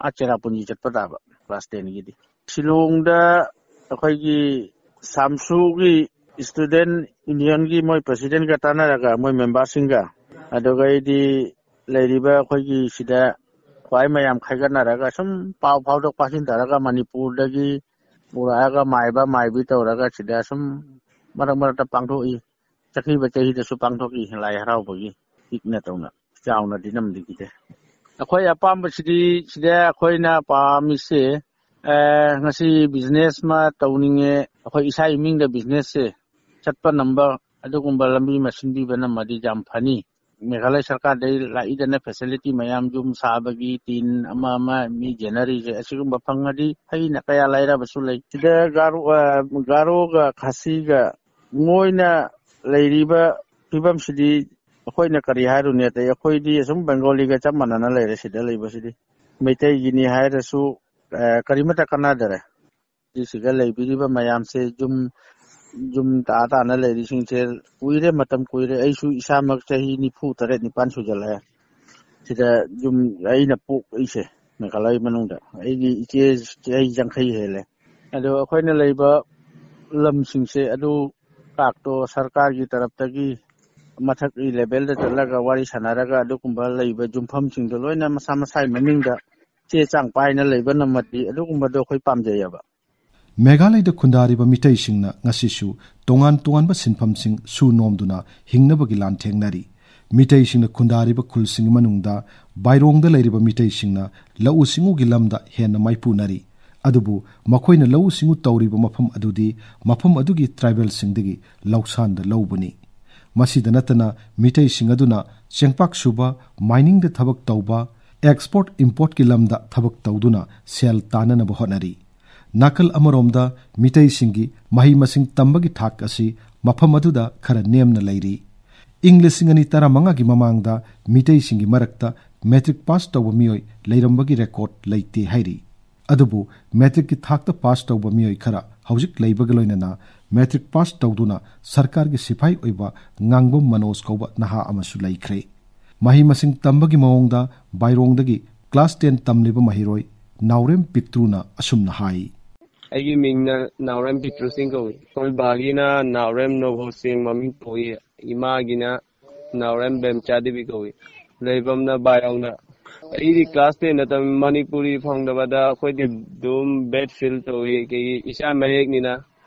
ꯑꯥ ꯆꯦꯔꯥꯄꯨꯟꯖꯤ ꯆꯠꯄ ꯇꯥꯕ ꯀ꯭ꯂꯥꯁ ꯇꯦꯟꯒꯤꯗꯤ꯫ ꯁꯤꯂꯣꯡꯗ ꯑꯩꯈꯣꯏꯒꯤ ꯁꯥꯝꯁꯨꯒꯤ student unionꯒꯤ ꯃꯣꯏ presidentꯒ ꯇꯥꯟꯅꯔꯒ, ꯃꯣꯏ memberꯁꯤꯡꯒ, ꯑꯗꯨꯒꯩꯗꯤ ꯂꯩꯔꯤꯕ ꯑꯩꯈꯣꯏꯒꯤ ꯁꯤꯗ ꯈ꯭ꯋꯥꯏ ꯃꯌꯥꯝ ꯈꯥꯏꯒꯠꯅꯔꯒ ꯁꯨꯝ ꯄꯥꯎ ꯐꯥꯎꯗꯣꯛ ꯐꯥꯎꯖꯤꯟ ꯇꯧꯔꯒ ꯃꯅꯤꯄꯨꯔꯗꯒꯤ ꯄꯨꯔꯛꯑꯒ ꯃꯥꯏꯕ ꯃꯥꯏꯕꯤ ꯇꯧꯔꯒ ꯁꯤꯗ ꯁꯨꯝ ꯃꯔꯛ ꯃꯔꯛꯇ ꯄꯥꯡꯊꯣꯛꯏ꯫ ꯆꯠꯈꯤꯕ ꯆꯍꯤꯗꯁꯨ ꯄꯥꯡꯊꯣꯛꯏ ꯂꯥꯏ ꯍꯔꯥꯎꯕꯒꯤ ꯄꯤꯛꯅ ꯇꯧꯅ, ꯆꯥꯎꯅꯗꯤ ꯅꯝꯗꯈꯤꯗꯦ꯫ ꯑꯩꯈꯣꯏ ꯑꯄꯥꯝꯕꯁꯤꯗꯤ ꯁꯤꯗ ꯑꯩꯈꯣꯏꯅ ꯄꯥꯝꯃꯤꯁꯦ, ꯑꯦ, ꯉꯁꯤ business ꯑꯃ ꯇꯧꯅꯤꯡꯉꯦ, ꯑꯩꯈꯣꯏ ꯏꯁꯥ ꯏꯃꯤꯡꯗ businessꯁꯦ ꯆꯠꯄ ꯅꯝꯕ ꯑꯗꯨꯒꯨꯝꯕ ꯂꯝꯕꯤ ꯑꯃ ꯁꯤꯟꯕꯤꯕ ꯅꯝꯃꯗꯤ ꯌꯥꯝ ꯐꯅꯤ꯫ ꯃꯦꯘꯥꯂꯌ ꯁꯔꯀꯥꯔꯗꯩ ꯂꯥꯛꯏꯗꯅ facility ꯃꯌꯥꯝ, ꯌꯨꯝ ꯁꯥꯕꯒꯤ, ꯇꯤꯟ ꯑꯃ ꯑꯃ ꯃꯤ ꯖꯦꯅꯔꯤꯁꯦ, ꯑꯁꯤꯒꯨꯝꯕ ꯐꯪꯉꯗꯤ ꯐꯩꯅ ꯀꯌꯥ ꯂꯩꯔꯕꯁꯨ ꯂꯩ꯫ ꯁꯤꯗ ꯒꯥꯔꯣ-, ꯑ, ꯒꯥꯔꯣꯒ ꯈꯥꯁꯤꯒ ꯃꯣꯏꯅ ꯂꯩꯔꯤꯕ ꯐꯤꯕꯝꯁꯤꯗꯤ ꯑꯩꯈꯣꯏꯅ ꯀꯔꯤ ꯍꯥꯏꯔꯨꯅꯤ? ꯑꯇꯩ ꯑꯩꯈꯣꯏꯗꯤ ꯑꯁꯨꯝ ꯕꯦꯡꯒꯣꯂꯤꯒ ꯆꯞ ꯃꯥꯟꯅꯅ ꯂꯩꯔꯦ ꯁꯤꯗ ꯂꯩꯕꯁꯤꯗꯤ꯫ ꯃꯩꯇꯩꯒꯤꯅꯤ ꯍꯥꯏꯔꯁꯨ, ꯑ, ꯀꯔꯤꯃꯠꯇ ꯀꯥꯟꯅꯗꯔꯦ꯫ ꯁꯤꯁꯤꯒ ꯂꯩꯕꯤꯔꯤꯕ ꯃꯌꯥꯝꯁꯦ ꯌꯨꯝ, ꯌꯨꯝ ꯇꯥ ꯇꯥꯅ ꯂꯩꯔꯤꯁꯤꯡꯁꯦ ꯀꯨꯏꯔꯦ, ꯃꯇꯝ ꯀꯨꯏꯔꯦ꯫ ꯑꯩꯁꯨ ꯏꯁꯥꯃꯛ ꯆꯍꯤ ꯅꯤꯐꯨ ꯇꯔꯦꯠ ꯅꯤꯄꯥꯟ ꯁꯨꯖꯜꯂꯛꯑꯦ꯫ ꯁꯤꯗ ꯌꯨꯝ ꯑꯩꯅ ꯄꯣꯛꯏꯁꯦ ꯃꯦꯘꯥꯂꯌ ꯃꯅꯨꯡꯗ꯫ ꯑꯩꯒꯤ ꯏꯆꯦ ꯆꯍꯤ ꯌꯥꯡꯈꯩ ꯍꯦꯜꯂꯦ꯫ ꯑꯗꯣ ꯑꯩꯈꯣꯏꯅ ꯂꯩꯕ ꯂꯝꯁꯤꯡꯁꯦ ꯑꯗꯨ ꯀꯥꯛꯇꯣ ꯁꯔꯀꯥꯔꯒꯤ ꯇꯔꯞꯇꯒꯤ ꯃꯊꯛꯀꯤ levelꯗ ꯆꯠꯂꯒ ꯋꯥꯔꯤ ꯁꯥꯟꯅꯔꯒ ꯑꯗꯨꯒꯨꯝꯕ ꯂꯩꯕ ꯌꯨꯝꯐꯝꯁꯤꯡꯗꯣ ꯂꯣꯏꯅ ꯃꯁꯥ ꯃꯁꯥꯒꯤ ꯃꯃꯤꯡꯗ ꯆꯦ ꯆꯥꯡ ꯄꯥꯏꯅ ꯂꯩꯕ ꯅꯝꯃꯗꯤ ꯑꯗꯨꯒꯨꯝꯕꯗꯣ ꯑꯩꯈꯣꯏ ꯄꯥꯝꯖꯩꯌꯦꯕ꯫ ꯃꯦꯘꯥꯂꯌꯗ ꯈꯨꯟꯗꯥꯔꯤꯕ ꯃꯤꯇꯩꯁꯤꯡꯅ ꯉꯁꯤꯁꯨ ꯇꯣꯉꯥꯟ ꯇꯣꯉꯥꯟꯕ ꯁꯤꯟꯐꯝꯁꯤꯡ ꯁꯨ ꯅꯣꯝꯗꯨꯅ ꯍꯤꯡꯅꯕꯒꯤ ꯂꯥꯟꯊꯦꯡꯅꯔꯤ꯫ ꯃꯤꯇꯩꯁꯤꯡꯅ ꯈꯨꯟꯗꯥꯔꯤꯕ ꯈꯨꯜꯁꯤꯡꯒꯤ ꯃꯅꯨꯡꯗ ꯕꯥꯏꯔꯣꯡꯗ ꯂꯩꯔꯤꯕ ꯃꯤꯇꯩꯁꯤꯡꯅ ꯂꯧꯎ ꯁꯤꯡꯎꯒꯤ ꯂꯝꯗ ꯍꯦꯟꯅ ꯃꯥꯏꯄꯨꯅꯔꯤ꯫ ꯑꯗꯨꯕꯨ ꯃꯈꯣꯏꯅ ꯂꯧꯎ ꯁꯤꯡꯎ ꯇꯧꯔꯤꯕ ꯃꯐꯝ ꯑꯗꯨꯗꯤ ꯃꯐꯝ ꯑꯗꯨꯒꯤ tribalꯁꯤꯡꯗꯒꯤ ꯂꯧꯁꯥꯟꯗ ꯂꯧꯕꯅꯤ꯫ ꯃꯁꯤꯗ ꯅꯠꯇꯅ ꯃꯤꯇꯩꯁꯤꯡ ꯑꯗꯨꯅ ꯆꯦꯡꯄꯥꯛ ꯁꯨꯕ, miningꯗ ꯊꯕꯛ ꯇꯧꯕ, ꯑꯦꯛꯁꯄꯣꯔꯠ ꯏꯝꯄꯣꯔꯠꯀꯤ ꯂꯝꯗ ꯊꯕꯛ ꯇꯧꯗꯨꯅ ꯁꯦꯜ ꯇꯥꯟꯅꯅꯕ ꯍꯣꯠꯅꯔꯤ꯫ ꯅꯥꯀꯜ ꯑꯃꯔꯣꯝꯗ ꯃꯤꯇꯩꯁꯤꯡꯒꯤ ꯃꯍꯩ ꯃꯁꯤꯡ ꯇꯝꯕꯒꯤ ꯊꯥꯛ ꯑꯁꯤ ꯃꯐꯝ ꯑꯗꯨꯗ ꯈꯔ ꯅꯦꯝꯅ ꯂꯩꯔꯤ꯫ ꯏꯪ ꯂꯤꯁꯤꯡ ꯑꯅꯤ ꯇꯔꯥꯃꯉꯥꯒꯤ ꯃꯃꯥꯡꯗ ꯃꯤꯇꯩꯁꯤꯡꯒꯤ ꯃꯔꯛꯇ ꯃꯦꯇ꯭ꯔꯤꯛ ꯄꯥꯁ ꯇꯧꯕ ꯃꯤꯑꯣꯏ ꯂꯩꯔꯝꯕꯒꯤ ꯔꯦꯀꯣꯔꯗ ꯂꯩꯇꯦ ꯍꯥꯏꯔꯤ꯫ ꯑꯗꯨꯕꯨ ꯃꯦꯇ꯭ꯔꯤꯛꯀꯤ ꯊꯥꯛꯇ ꯄꯥꯁ ꯇꯧꯕ ꯃꯤꯑꯣꯏ ꯈꯔ ꯍꯧꯖꯤꯛ ꯂꯩꯕꯒ ꯂꯣꯏꯅꯅ ꯃꯦꯇ꯭ꯔꯤꯛ ꯄꯥꯁ ꯇꯧꯗꯨꯅ ꯁꯔꯀꯥꯔꯒꯤ ꯁꯤꯐꯥꯏ ꯑꯣꯏꯕ ꯉꯥꯡꯕꯝ ꯃꯅꯣꯖ ꯀꯧꯕ ꯅꯍꯥ ꯑꯃꯁꯨ ꯂꯩꯈ꯭ꯔꯦ꯫ ꯃꯍꯩ ꯃꯁꯤꯡ ꯇꯝꯕꯒꯤ ꯃꯑꯣꯡꯗ ꯕꯥꯏꯔꯣꯡꯗꯒꯤ ꯀ꯭ꯂꯥꯁ ꯇꯦꯟ ꯇꯝꯂꯤꯕ ꯃꯍꯩꯔꯣꯏ ꯅꯥꯎꯔꯦꯝ ꯄꯤꯛꯇ꯭ꯔꯨꯅ ꯑꯁꯨꯝꯅ ꯍꯥꯏ꯫ ꯑꯩꯒꯤ ꯃꯤꯡꯅ ꯅꯥꯎꯔꯦꯝ ꯄꯤꯛꯇ꯭ꯔꯨ ꯁꯤꯡ ꯀꯧꯏ꯫ ꯑꯩꯈꯣꯏ ꯕꯥꯒꯤꯅ ꯅꯥꯎꯔꯦꯝ ꯅꯣꯕꯣ ꯁꯤꯡ ꯃꯃꯤꯡ ꯊꯣꯛꯏ꯫ ꯏꯃꯥꯒꯤꯅ ꯅꯥꯎꯔꯦꯝ ꯕꯦꯝꯆꯥ ꯗꯦꯕꯤ ꯀꯧꯏ꯫ ꯂꯩꯐꯝꯅ ꯕꯥꯏꯔꯣꯡꯗ꯫ ꯑꯩꯗꯤ ꯀ꯭ꯂꯥꯁ ꯇꯦꯟꯗ ꯇꯝꯃꯤ꯫ ꯃꯅꯤꯄꯨꯔꯤ ꯐꯪꯗꯕꯗ ꯑꯩꯈꯣꯏꯗꯤ ꯑꯗꯨꯝ ꯕꯦꯠ ꯐꯤꯜ ꯇꯧꯏ꯫ ꯀꯩꯒꯤ ꯏꯁꯥ ꯃꯌꯦꯛꯅꯤꯅ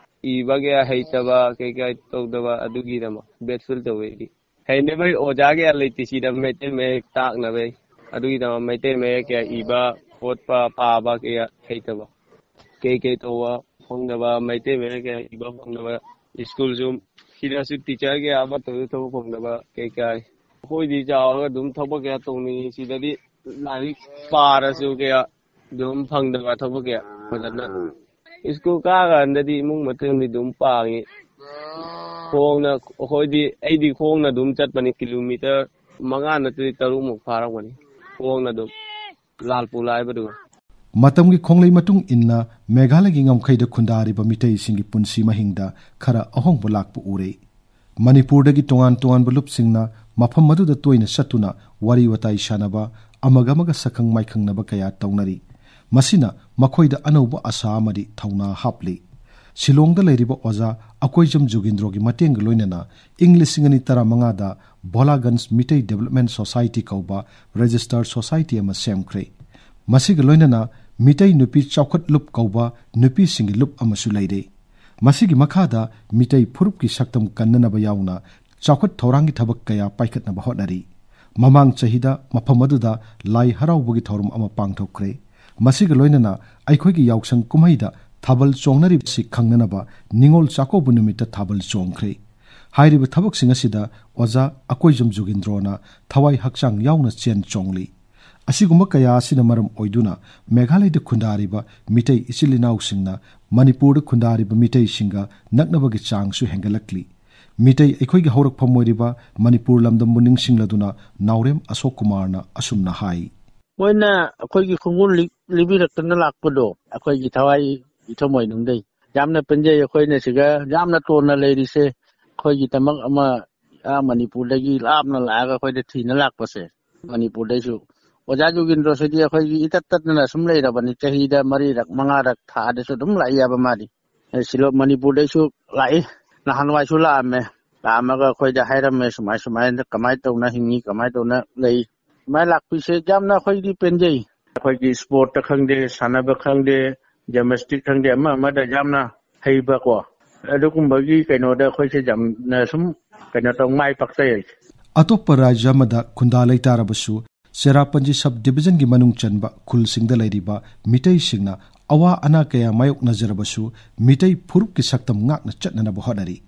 ꯏꯕ ꯀꯌꯥ ꯍꯩꯇꯕ ꯀꯩꯀꯥ ꯇꯧꯗꯕ ꯑꯗꯨꯒꯤꯗꯃꯛ ꯕꯦꯠ ꯐꯤꯜ ꯇꯧꯏ ꯑꯩꯗꯤ꯫ ꯍꯩꯅꯕꯩ ꯑꯣꯖꯥ ꯀꯌꯥ ꯂꯩꯇꯦ ꯁꯤꯗ ꯃꯩꯇꯩ ꯃꯌꯦꯛ ꯇꯥꯛꯅꯕꯩ꯫ ꯑꯗꯨꯒꯤꯗꯃꯛ ꯃꯩꯇꯩ ꯃꯌꯦꯛ ꯀꯌꯥ ꯏꯕ ꯈꯣꯠꯄ ꯄꯥꯕ ꯀꯌꯥ ꯍꯩꯇꯕ꯫ ꯀꯩ ꯀꯩ ꯇꯧꯕ ꯐꯪꯗꯕ, ꯃꯩꯇꯩ ꯃꯌꯦꯛ ꯀꯌꯥ ꯏꯕ ꯐꯪꯗꯕ, ꯁ꯭ꯀꯨꯜꯁꯨ ꯁꯤꯗꯁꯨ ꯇꯤꯆꯔ ꯀꯌꯥ ꯑꯃꯠꯇꯁꯨ ꯊꯕꯛ ꯐꯪꯗꯕ ꯀꯩꯀꯥꯏ꯫ ꯑꯩꯈꯣꯏꯗꯤ ꯆꯥꯎꯔꯒ ꯑꯗꯨꯝ ꯊꯕꯛ ꯀꯌꯥ ꯇꯧꯅꯤꯡꯉꯤ꯫ ꯁꯤꯗꯗꯤ ꯂꯥꯏꯔꯤꯛ ꯄꯥꯔꯁꯨ ꯀꯌꯥ ꯑꯗꯨꯝ ꯐꯪꯗꯕ ꯊꯕꯛ ꯀꯌꯥ ꯐꯖꯅ꯫ ꯁ꯭ꯀꯨꯜ ꯀꯥꯀꯥꯟꯗꯗꯤ ꯏꯃꯨꯡ ꯃꯇꯦꯡꯗꯤ ꯑꯗꯨꯝ ꯄꯥꯡꯉꯤ꯫ ꯈꯣꯡꯅ ꯑꯩꯈꯣꯏꯗꯤ, ꯑꯩꯗꯤ ꯈꯣꯡꯅ ꯑꯗꯨꯝ ꯆꯠꯄꯅꯤ꯫ ꯀꯤꯂꯣꯃꯤꯇꯔ ꯃꯉꯥ ꯅꯠꯇ꯭ꯔꯗꯤ ꯇꯔꯨꯛꯃꯨꯛ ꯐꯥꯔꯝꯒꯅꯤ ꯈꯣꯡꯅ ꯑꯗꯨꯝ꯫ ꯂꯥꯜ ꯄꯨ ꯂꯥꯏꯕꯗꯨꯒ꯫ ꯃꯇꯝꯒꯤ ꯈꯣꯡꯂꯩ ꯃꯇꯨꯡ ꯏꯟꯅ ꯃꯦꯘꯥꯂꯌꯒꯤ ꯉꯝꯈꯩꯗ ꯈꯨꯟꯗꯥꯔꯤꯕ ꯃꯤꯇꯩꯁꯤꯡꯒꯤ ꯄꯨꯟꯁꯤ ꯃꯍꯤꯡꯗ ꯈꯔ ꯑꯍꯣꯡꯕ ꯂꯥꯛꯄ ꯎꯔꯦ꯫ ꯃꯅꯤꯄꯨꯔꯗꯒꯤ ꯇꯣꯉꯥꯟ ꯇꯣꯉꯥꯟꯕ ꯂꯨꯞꯁꯤꯡꯅ ꯃꯐꯝ ꯑꯗꯨꯗ ꯇꯣꯏꯅ ꯆꯠꯇꯨꯅ ꯋꯥꯔꯤ ꯋꯥꯇꯥꯏ ꯁꯥꯟꯅꯕ, ꯑꯃꯒ ꯑꯃꯒ ꯁꯛꯈꯪ ꯃꯥꯏꯈꯪꯅꯕ ꯀꯌꯥ ꯇꯧꯅꯔꯤ꯫ ꯃꯁꯤꯅ ꯃꯈꯣꯏꯗ ꯑꯅꯧꯕ ꯑꯁꯥ ꯑꯃꯗꯤ ꯊꯧꯅꯥ ꯍꯥꯞꯂꯤ꯫ ꯁꯤꯂꯣꯡꯗ ꯂꯩꯔꯤꯕ ꯑꯣꯖꯥ ꯑꯀꯣꯏꯖꯝ ꯖꯨꯒꯤꯟꯗ꯭ꯔꯣꯒꯤ ꯃꯇꯦꯡꯒ ꯂꯣꯏꯅꯅ ꯏꯪ ꯂꯤꯁꯤꯡ ꯑꯅꯤ ꯇꯔꯥꯃꯉꯥꯗ ꯚꯣꯂꯥꯒꯟꯖ ꯃꯤꯇꯩ ꯗꯦꯕꯂꯞꯃꯦꯟ ꯁꯣꯁꯥꯏꯇꯤ ꯀꯧꯕ ꯔꯦꯖꯤꯁꯇꯔ ꯁꯣꯁꯥꯏꯇꯤ ꯑꯃ ꯁꯦꯝꯈ꯭ꯔꯦ꯫ ꯃꯁꯤꯒ ꯂꯣꯏꯅꯅ ꯃꯤꯇꯩ ꯅꯨꯄꯤ ꯆꯥꯎꯈꯠ ꯂꯨꯞ ꯀꯧꯕ ꯅꯨꯄꯤꯁꯤꯡꯒꯤ ꯂꯨꯞ ꯑꯃꯁꯨ ꯂꯩꯔꯦ꯫ ꯃꯁꯤꯒꯤ ꯃꯈꯥꯗ ꯃꯤꯇꯩ ꯐꯨꯔꯨꯞꯀꯤ ꯁꯛꯇꯝ ꯀꯟꯅꯅꯕ ꯌꯥꯎꯅ ꯆꯥꯎꯈꯠ ꯊꯧꯔꯥꯡꯒꯤ ꯊꯕꯛ ꯀꯌꯥ ꯄꯥꯏꯈꯠꯅꯕ ꯍꯣꯠꯅꯔꯤ꯫ ꯃꯃꯥꯡ ꯆꯍꯤꯗ ꯃꯐꯝ ꯑꯗꯨꯗ ꯂꯥꯏ ꯍꯔꯥꯎꯕꯒꯤ ꯊꯧꯔꯝ ꯑꯃ ꯄꯥꯡꯊꯣꯛꯈ꯭ꯔꯦ꯫ ꯃꯁꯤꯒ ꯂꯣꯏꯅꯅ ꯑꯩꯈꯣꯏꯒꯤ ꯌꯥꯎꯁꯪ ꯀꯨꯝꯍꯩꯗ ꯊꯥꯕꯜ ꯆꯣꯡꯅꯔꯤꯕꯁꯤ ꯈꯪꯅꯅꯕ ꯅꯤꯉꯣꯜ ꯆꯥꯛꯀꯧꯕ ꯅꯨꯃꯤꯠꯇ ꯊꯥꯕꯜ ꯆꯣꯡꯈ꯭ꯔꯦ꯫ ꯍꯥꯏꯔꯤꯕ ꯊꯕꯛꯁꯤꯡ ꯑꯁꯤꯗ ꯑꯣꯖꯥ ꯑꯀꯣꯏꯖꯝ ꯖꯨꯒꯤꯟꯗ꯭ꯔꯣꯅ ꯊꯋꯥꯏ ꯍꯛꯆꯥꯡ ꯌꯥꯎꯅ ꯆꯦꯟ ꯆꯣꯡꯂꯤ꯫ ꯑꯁꯤꯒꯨꯝꯕ ꯀꯌꯥ ꯑꯁꯤꯅ ꯃꯔꯝ ꯑꯣꯏꯗꯨꯅ ꯃꯦꯘꯥꯂꯌꯗ ꯈꯨꯟꯗꯥꯔꯤꯕ ꯃꯤꯇꯩ ꯏꯆꯤꯜ ꯏꯅꯥꯎꯁꯤꯡꯅ ꯃꯅꯤꯄꯨꯔꯗ ꯈꯨꯟꯗꯥꯔꯤꯕ ꯃꯤꯇꯩꯁꯤꯡꯒ ꯅꯛꯅꯕꯒꯤ ꯆꯥꯡꯁꯨ ꯍꯦꯟꯒꯠꯂꯛꯂꯤ꯫ ꯃꯤꯇꯩ ꯑꯩꯈꯣꯏꯒꯤ ꯍꯧꯔꯛꯐꯝ ꯑꯣꯏꯔꯤꯕ ꯃꯅꯤꯄꯨꯔ ꯂꯝꯗꯝꯕꯨ ꯅꯤꯡꯁꯤꯡꯂꯗꯨꯅ ꯅꯥꯎꯔꯦꯝ ꯑꯁꯣꯛ ꯀꯨꯃꯥꯔꯅ ꯑꯁꯨꯝꯅ ꯍꯥꯏ꯫ ꯃꯣꯏꯅ ꯑꯩꯈꯣꯏꯒꯤ ꯈꯣꯡꯒꯨꯜ ꯂꯤ-, ꯂꯤꯕꯤꯔꯛꯇꯅ ꯂꯥꯛꯄꯗꯣ ꯑꯩꯈꯣꯏꯒꯤ ꯊꯋꯥꯏ ꯏꯊꯝ ꯑꯣꯏꯅꯨꯡꯗꯩ ꯌꯥꯝꯅ ꯄꯦꯟꯖꯩ꯫ ꯑꯩꯈꯣꯏꯅ ꯁꯤꯒ ꯌꯥꯝꯅ ꯇꯣꯟꯅ ꯂꯩꯔꯤꯁꯦ ꯑꯩꯈꯣꯏꯒꯤꯗꯃꯛ ꯑꯃ, ꯑꯥ, ꯃꯅꯤꯄꯨꯔꯗꯒꯤ ꯂꯥꯞꯅ ꯂꯥꯛꯑꯒ ꯑꯩꯈꯣꯏꯗ ꯊꯤꯅ ꯂꯥꯛꯄꯁꯦ꯫ ꯃꯅꯤꯄꯨꯔꯗꯩꯁꯨ ꯑꯣꯖꯥ ꯖꯣꯒꯤꯟꯗ꯭ꯔꯣꯁꯤꯗꯤ ꯑꯩꯈꯣꯏꯒꯤ ꯏꯇꯠ ꯇꯠꯇꯅ ꯁꯨꯝ ꯂꯩꯔꯕꯅꯤ꯫ ꯆꯍꯤꯗ ꯃꯔꯤꯔꯛ ꯃꯉꯥꯔꯛ ꯊꯥꯗꯁꯨ ꯑꯗꯨꯝ ꯂꯥꯛꯏ ꯍꯥꯏꯕ ꯃꯥꯗꯤ꯫ ꯑꯦ, ꯁꯤꯂꯣ-, ꯃꯅꯤꯄꯨꯔꯗꯩꯁꯨ ꯂꯥꯛꯏ꯫ ꯅꯍꯥꯟꯋꯥꯏꯁꯨ ꯂꯥꯛꯑꯝꯃꯦ꯫ ꯂꯥꯛꯑꯝꯃꯒ ꯑꯩꯈꯣꯏꯗ ꯍꯥꯏꯔꯝꯃꯦ, ꯁꯨꯃꯥꯏ ꯁꯨꯃꯥꯏꯅ ꯀꯃꯥꯏꯅ ꯇꯧꯅ ꯍꯤꯡꯉꯤ, ꯀꯃꯥꯏꯅ ꯇꯧꯅ ꯂꯩ꯫ ꯁꯨꯃꯥꯏꯅ ꯂꯥꯛꯄꯤꯁꯦ ꯌꯥꯝꯅ ꯑꯩꯈꯣꯏꯗꯤ ꯄꯦꯟꯖꯩ꯫ ꯑꯩꯈꯣꯏꯒꯤ ꯁ꯭ꯄꯣꯔꯠꯇ ꯈꯪꯗꯦ, ꯁꯥꯟꯅꯕ ꯈꯪꯗꯦ, ꯖꯤꯝꯅꯥꯁꯇꯤꯛ ꯈꯪꯗꯦ, ꯑꯃ ꯑꯃꯗ ꯌꯥꯝꯅ ꯍꯩꯕꯀꯣ, ꯑꯗꯨꯒꯨꯝꯕꯒꯤ ꯀꯩꯅꯣꯗ ꯑꯩꯈꯣꯏꯁꯦ ꯌꯥꯝꯅ ꯁꯨꯝ ꯀꯩꯅꯣ ꯇꯧ, ꯃꯥꯏ ꯄꯥꯛꯆꯩ ꯑꯩꯁꯦ꯫ ꯑꯇꯣꯞꯄ ꯔꯥꯖ꯭ꯌ ꯑꯃꯗ ꯈꯨꯟꯗꯥ ꯂꯩꯇꯥꯔꯕꯁꯨ, ꯆꯦꯔꯥꯄꯟꯖꯤ ꯁꯕ ꯗꯤꯕꯤꯖꯟꯒꯤ ꯃꯅꯨꯡ ꯆꯟꯕ ꯈꯨꯜꯁꯤꯡꯗ ꯂꯩꯔꯤꯕ ꯃꯤꯇꯩꯁꯤꯡꯅ ꯑꯋꯥ ꯑꯅꯥ ꯀꯌꯥ ꯃꯥꯌꯣꯛꯅꯖꯔꯕꯁꯨ, ꯃꯤꯇꯩ ꯐꯨꯔꯨꯞꯀꯤ ꯁꯛꯇꯝ ꯉꯥꯛꯅ ꯆꯠꯅꯅꯕ ꯍꯣꯠꯅꯔꯤ꯫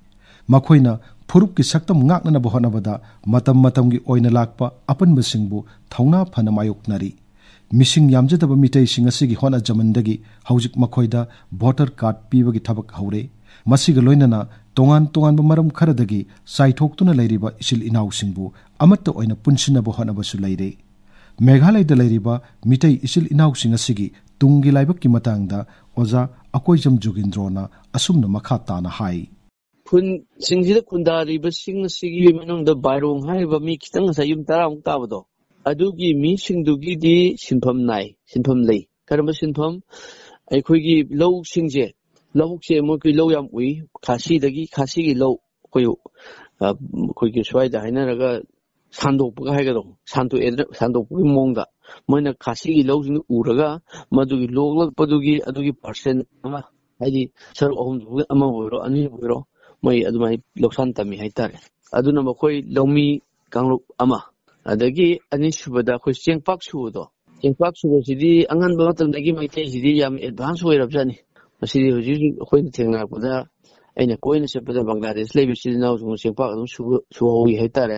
ꯃꯈꯣꯏꯅ ꯐꯨꯔꯨꯞꯀꯤ ꯁꯛꯇꯝ ꯉꯥꯛꯅꯅꯕ ꯍꯣꯠꯅꯕꯗ ꯃꯇꯝ ꯃꯇꯝꯒꯤ ꯑꯣꯏꯅ ꯂꯥꯛꯄ ꯑꯄꯟꯕꯁꯤꯡꯕꯨ ꯊꯧꯅꯥ ꯐꯅ ꯃꯥꯌꯣꯛꯅꯔꯤ꯫ ꯃꯤꯁꯤꯡ ꯌꯥꯝꯖꯗꯕ ꯃꯤꯇꯩꯁꯤꯡ ꯑꯁꯤꯒꯤ ꯍꯣꯠꯅꯖꯃꯟꯗꯒꯤ ꯍꯧꯖꯤꯛ ꯃꯈꯣꯏꯗ ꯚꯣꯇꯔ ꯀꯥꯔꯗ ꯄꯤꯕꯒꯤ ꯊꯕꯛ ꯍꯧꯔꯦ꯫ ꯃꯁꯤꯒ ꯂꯣꯏꯅꯅ ꯇꯣꯉꯥꯟ ꯇꯣꯉꯥꯟꯕ ꯃꯔꯝ ꯈꯔꯗꯒꯤ ꯆꯥꯏꯊꯣꯛꯇꯨꯅ ꯂꯩꯔꯤꯕ ꯏꯆꯤꯜ ꯏꯅꯥꯎꯁꯤꯡꯕꯨ ꯑꯃꯠꯇ ꯑꯣꯏꯅ ꯄꯨꯟꯁꯤꯟꯅꯕ ꯍꯣꯠꯅꯕꯁꯨ ꯂꯩꯔꯦ꯫ ꯃꯦꯘꯥꯂꯌꯗ ꯂꯩꯔꯤꯕ ꯃꯤꯇꯩ ꯏꯆꯤꯜ ꯏꯅꯥꯎꯁꯤꯡ ꯑꯁꯤꯒꯤ ꯇꯨꯡꯒꯤ ꯂꯥꯏꯕꯛꯀꯤ ꯃꯇꯥꯡꯗ ꯑꯣꯖꯥ ꯑꯀꯣꯏꯖꯝ ꯖꯣꯒꯤꯟꯗ꯭ꯔꯣꯅ ꯑꯁꯨꯝꯅ ꯃꯈꯥ ꯇꯥꯅ ꯍꯥꯏ꯫ ꯈꯨꯟꯁꯤꯡꯁꯤꯗ ꯈꯨꯟꯗꯥꯔꯤꯕꯁꯤꯡ ꯑꯁꯤꯒꯤ ꯃꯅꯨꯡꯗ ꯕꯥꯏꯔꯣꯡ ꯍꯥꯏꯔꯤꯕ ꯃꯤ ꯈꯤꯇꯪ, ꯉꯁꯥꯏ ꯌꯨꯝ ꯇꯔꯥꯃꯨꯛ ꯇꯥꯕꯗꯣ, ꯑꯗꯨꯒꯤ ꯃꯤꯁꯤꯡꯗꯨꯒꯤꯗꯤ ꯁꯤꯟꯐꯝ ꯅꯥꯏ, ꯁꯤꯟꯐꯝ ꯂꯩ꯫ ꯀꯔꯝꯕ ꯁꯤꯟꯐꯝ? ꯑꯩꯈꯣꯏꯒꯤ ꯂꯧꯁꯤꯡꯁꯦ, ꯂꯧꯕꯨꯛꯁꯦ ꯃꯣꯏꯒꯤ ꯂꯧ ꯌꯥꯝ ꯎꯏ, ꯈꯥꯁꯤꯗꯒꯤ, ꯈꯥꯁꯤꯒꯤ ꯂꯧ ꯑꯩꯈꯣꯏ, ꯑ, ꯑꯩꯈꯣꯏꯒꯤ ꯁ꯭ꯋꯥꯏꯗ ꯍꯥꯏꯅꯔꯒ ꯁꯥꯟꯗꯣꯛꯄꯒ ꯍꯥꯏꯒꯗ꯭ꯔꯣ, ꯁꯥꯟꯗꯣꯛꯑꯦꯗꯅ, ꯁꯥꯟꯗꯣꯛꯄꯒꯤ ꯃꯑꯣꯡꯗ ꯃꯣꯏꯅ ꯈꯥꯁꯤꯒꯤ ꯂꯧꯁꯤꯡꯗꯨ ꯎꯔꯒ ꯃꯗꯨꯒꯤ ꯂꯣꯛꯂꯛꯄꯗꯨꯒꯤ ꯑꯗꯨꯒꯤ ꯄꯥꯔꯁꯦꯟ ꯑꯃ, ꯍꯥꯏꯗꯤ ꯁꯔꯨꯛ ꯑꯍꯨꯝ ꯑꯃ ꯑꯣꯏꯔꯣ, ꯑꯅꯤ ꯑꯣꯏꯔꯣ, ꯃꯣꯏ ꯑꯗꯨꯃꯥꯏꯅ ꯂꯧꯁꯥꯟ ꯇꯝꯃꯤ ꯍꯥꯏꯇꯥꯔꯦ꯫ ꯑꯗꯨꯅ ꯃꯈꯣꯏ ꯂꯧꯃꯤ ꯀꯥꯡꯂꯨꯞ ꯑꯃ꯫ ꯑꯗꯒꯤ ꯑꯅꯤꯁꯨꯕꯗ ꯑꯩꯈꯣꯏ ꯆꯦꯡꯄꯥꯛ ꯁꯨꯕꯗꯣ, ꯆꯦꯡꯄꯥꯛ ꯁꯨꯕꯁꯤꯗꯤ ꯑꯉꯟꯕ ꯃꯇꯝꯗꯒꯤ ꯃꯩꯇꯩꯁꯤꯗꯤ ꯌꯥꯝ ꯑꯦꯗꯚꯥꯟꯁ ꯑꯣꯏꯔꯕꯖꯥꯠꯅꯤ꯫ ꯃꯁꯤꯗꯤ ꯍꯧꯖꯤꯛ ꯍꯧꯖꯤꯛ ꯑꯩꯈꯣꯏꯅ ꯊꯦꯡꯅꯔꯛꯄꯗ, ꯑꯩꯅ ꯀꯣꯏꯅ ꯆꯠꯄꯗ ꯕꯪꯒ꯭ꯂꯥꯗꯦꯁ ꯂꯩꯕ ꯏꯆꯤꯜ ꯏꯅꯥꯎꯁꯤꯡꯅ ꯆꯦꯡꯄꯥꯛ ꯑꯗꯨꯝ ꯁꯨꯕ-, ꯁꯨꯍꯧꯋꯤ ꯍꯥꯏꯇꯥꯔꯦ꯫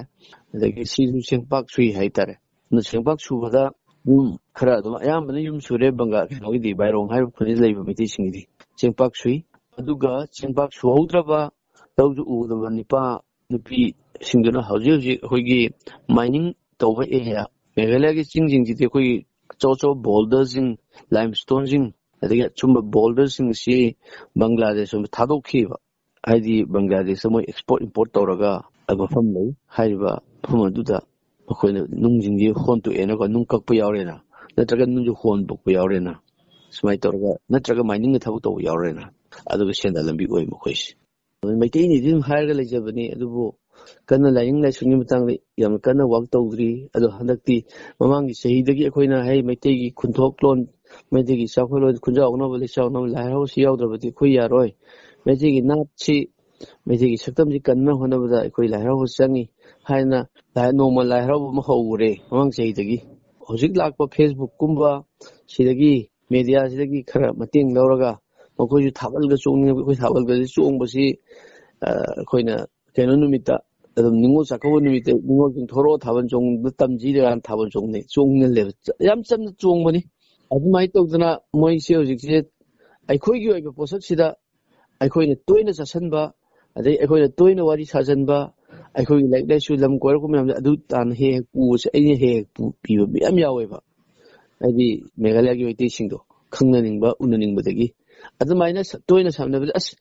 ꯑꯗꯒꯤ ꯁꯤꯁꯨ ꯆꯦꯡꯄꯥꯛ ꯁꯨꯏ ꯍꯥꯏꯇꯥꯔꯦ꯫ ꯑꯗꯨ ꯆꯦꯡꯄꯥꯛ ꯁꯨꯕꯗ ꯌꯨꯝ ꯈꯔ ꯑꯗꯨꯝ ꯑꯌꯥꯝꯕꯅ ꯌꯨꯝ ꯁꯨꯔꯦ꯫ ꯕꯪꯒꯥ ꯀꯩꯅꯣꯒꯤꯗꯤ, ꯕꯥꯏꯔꯣꯡ ꯍꯥꯏꯔꯤꯕ ꯈꯨꯟꯁꯤꯗ ꯂꯩꯕ ꯃꯩꯇꯩꯁꯤꯡꯒꯤꯗꯤ ꯆꯦꯡꯄꯥꯛ ꯁꯨꯏ꯫ ꯑꯗꯨꯒ ꯆꯦꯡꯄꯥꯛ ꯁꯨꯍꯧꯗ꯭ꯔꯕ, ꯂꯧꯁꯨ ꯎꯗꯕ ꯅꯤꯄꯥ ꯅꯨꯄꯤꯁꯤꯡꯗꯨꯅ ꯍꯧꯖꯤꯛ ꯍꯧꯖꯤꯛ ꯑꯩꯈꯣꯏꯒꯤ ꯃꯥꯏꯅꯤꯡ ꯇꯧꯕ ꯑꯦꯔꯤꯌꯥ, ꯃꯦꯘꯥꯂꯌꯥꯒꯤ ꯆꯤꯡꯁꯤꯡꯁꯤꯗꯤ ꯑꯩꯈꯣꯏꯒꯤ ꯑꯆꯧ ꯑꯆꯧꯕ ꯕꯣꯜꯗꯔꯁꯤꯡ, ꯂꯥꯏꯝꯁ꯭ꯇꯣꯟꯁꯤꯡ, ꯑꯗꯒꯤ ꯑꯆꯨꯝꯕ ꯕꯣꯜꯗꯔꯁꯤꯡꯁꯤ ꯕꯪꯒ꯭ꯂꯥꯗꯦꯁ ꯔꯣꯝꯗ ꯊꯥꯗꯣꯛꯈꯤꯕ꯫ ꯍꯥꯏꯗꯤ ꯕꯪꯒ꯭ꯂꯥꯗꯦꯁꯇ ꯃꯣꯏ ꯑꯦꯛꯁꯄꯣꯔꯠ ꯏꯝꯄꯣꯔꯠ ꯇꯧꯔꯒ ꯃꯐꯝ ꯂꯩ꯫ ꯍꯥꯏꯔꯤꯕ ꯃꯐꯝ ꯑꯗꯨꯗ ꯃꯈꯣꯏꯅ ꯅꯨꯡꯁꯤꯡꯁꯤ ꯍꯣꯟꯇꯣꯛꯑꯦꯅꯀꯣ, ꯅꯨꯡ ꯀꯛꯄ ꯌꯥꯎꯔꯦꯅ, ꯅꯠꯇ꯭ꯔꯒ ꯅꯨꯡꯁꯨ ꯍꯣꯟꯗꯣꯛꯄ ꯌꯥꯎꯔꯦꯅ, ꯁꯨꯃꯥꯏꯅ ꯇꯧꯔꯒ, ꯅꯠꯇ꯭ꯔꯒ ꯃꯥꯏꯅꯤꯡꯒꯤ ꯊꯕꯛ ꯇꯧꯕ ꯌꯥꯎꯔꯦꯅ, ꯑꯗꯨꯒ ꯁꯦꯟꯗꯥꯟ ꯂꯝꯕꯤ ꯑꯣꯏ ꯃꯈꯣꯏꯁꯦ꯫ ꯃꯩꯇꯩꯅꯤꯗꯤ ꯑꯗꯨꯝ ꯍꯥꯏꯔꯒ ꯂꯩꯖꯕꯅꯤ, ꯑꯗꯨꯕꯨ ꯀꯟꯅ ꯂꯥꯏꯅꯤꯡ ꯂꯥꯏꯁꯣꯟꯒꯤ ꯃꯇꯥꯡꯗ ꯌꯥꯝꯅ ꯀꯟꯅ ꯋꯥꯛ ꯇꯧꯗ꯭ꯔꯤ꯫ ꯑꯗꯣ ꯍꯟꯗꯛꯇꯤ ꯃꯃꯥꯡꯒꯤ ꯆꯍꯤꯗꯒꯤ ꯑꯩꯈꯣꯏꯅ ꯍꯥꯏ ꯃꯩꯇꯩꯒꯤ ꯈꯨꯟꯊꯣꯛꯂꯣꯟ, ꯃꯩꯇꯩꯒꯤ ꯆꯥꯎꯈꯠꯂꯣꯟ, ꯈꯨꯟꯖꯥꯎꯅꯕ ꯂꯩꯆꯥꯎꯅꯕ ꯂꯥꯏ ꯍꯔꯥꯎꯕꯁꯤ ꯌꯥꯎꯗ꯭ꯔꯕꯗꯤ ꯑꯩꯈꯣꯏ ꯌꯥꯔꯣꯏ꯫ ꯃꯩꯇꯩꯒꯤ ꯅꯥꯠꯁꯤ, ꯃꯩꯇꯩꯒꯤ ꯁꯛꯇꯝꯁꯤ ꯀꯟꯅ ꯍꯣꯠꯅꯕꯗ ꯑꯩꯈꯣꯏ ꯂꯥꯏ ꯍꯔꯥꯎꯕ ꯆꯪꯉꯤ ꯍꯥꯏꯅ ꯂꯥꯏ-, ꯅꯣꯡꯃ ꯂꯥꯏ ꯍꯔꯥꯎꯕ ꯑꯃ ꯍꯧꯈ꯭ꯔꯦ ꯃꯃꯥꯡ ꯆꯍꯤꯗꯒꯤ꯫ ꯍꯧꯖꯤꯛ ꯂꯥꯛꯄ Facebook ꯀꯨꯝꯕ ꯁꯤꯗꯒꯤ, ꯃꯦꯗꯤꯌꯥꯁꯤꯗꯒꯤ ꯈꯔ ꯃꯇꯦꯡ ꯂꯧꯔꯒ ꯃꯈꯣꯏꯁꯨ ꯊꯥꯕꯜꯒ ꯆꯣꯡꯅꯤꯡꯉꯦ꯫ ꯑꯩꯈꯣꯏ ꯊꯥꯕꯜꯒꯁꯦ ꯆꯣꯡꯕꯁꯤ, ꯑ, ꯑꯩꯈꯣꯏꯅ ꯀꯩꯅꯣ ꯅꯨꯃꯤꯠꯇ, ꯑꯗꯨꯝ ꯅꯤꯉꯣꯜ ꯆꯥꯛꯀꯧꯕ ꯅꯨꯃꯤꯠꯇ ꯅꯤꯉꯣꯜꯁꯤꯡ ꯊꯣꯔꯛꯑꯣ ꯊꯥꯕꯜ ꯆꯣꯡꯕ ꯇꯝꯁꯤꯔ ꯀꯥꯏꯅ ꯊꯥꯕꯜ ꯆꯣꯡꯅꯩ, ꯆꯣꯡꯍꯜꯂꯦꯕ꯫ ꯌꯥꯝ ꯆꯝꯅ ꯆꯣꯡꯕꯅꯤ꯫ ꯑꯗꯨꯃꯥꯏꯅ ꯇꯧꯗꯅ ꯃꯣꯏꯁꯦ ꯍꯧꯖꯤꯛꯁꯦ ꯑꯩꯈꯣꯏꯒꯤ ꯑꯣꯏꯕ ꯄꯣꯠꯁꯛꯁꯤꯗ ꯑꯩꯈꯣꯏꯅ ꯇꯣꯏꯅ ꯆꯥꯁꯤꯟꯕ, ꯑꯗꯩ ꯑꯩꯈꯣꯏꯅ ꯇꯣꯏꯅ ꯋꯥꯔꯤ ꯁꯥꯖꯟꯕ, ꯑꯩꯈꯣꯏꯒꯤ ꯂꯥꯏꯔꯤꯛ ꯂꯥꯏꯁꯨ ꯂꯝ ꯀꯣꯏꯔꯛꯄ ꯃꯌꯥꯝꯁꯦ ꯑꯗꯨ ꯇꯥꯟꯅ ꯍꯦꯛ ꯍꯦꯛ ꯄꯨꯕꯁꯦ ꯑꯩꯅ ꯍꯦꯛ ꯍꯦꯛ ꯄꯨ-, ꯄꯤꯕ ꯃꯌꯥꯝ ꯌꯥꯎꯋꯦꯕ꯫ ꯍꯥꯏꯗꯤ ꯃꯦꯘꯥꯂꯌꯥꯒꯤ ꯃꯩꯇꯩꯁꯤꯡꯗꯣ ꯈꯪꯅꯅꯤꯡꯕ, ꯎꯅꯅꯤꯡꯕꯗꯒꯤ꯫ ꯑꯗꯨꯃꯥꯏꯅ ꯁ-, ꯇꯣꯏꯅ ꯁꯥꯟꯅꯕꯗ, "ꯑꯁ,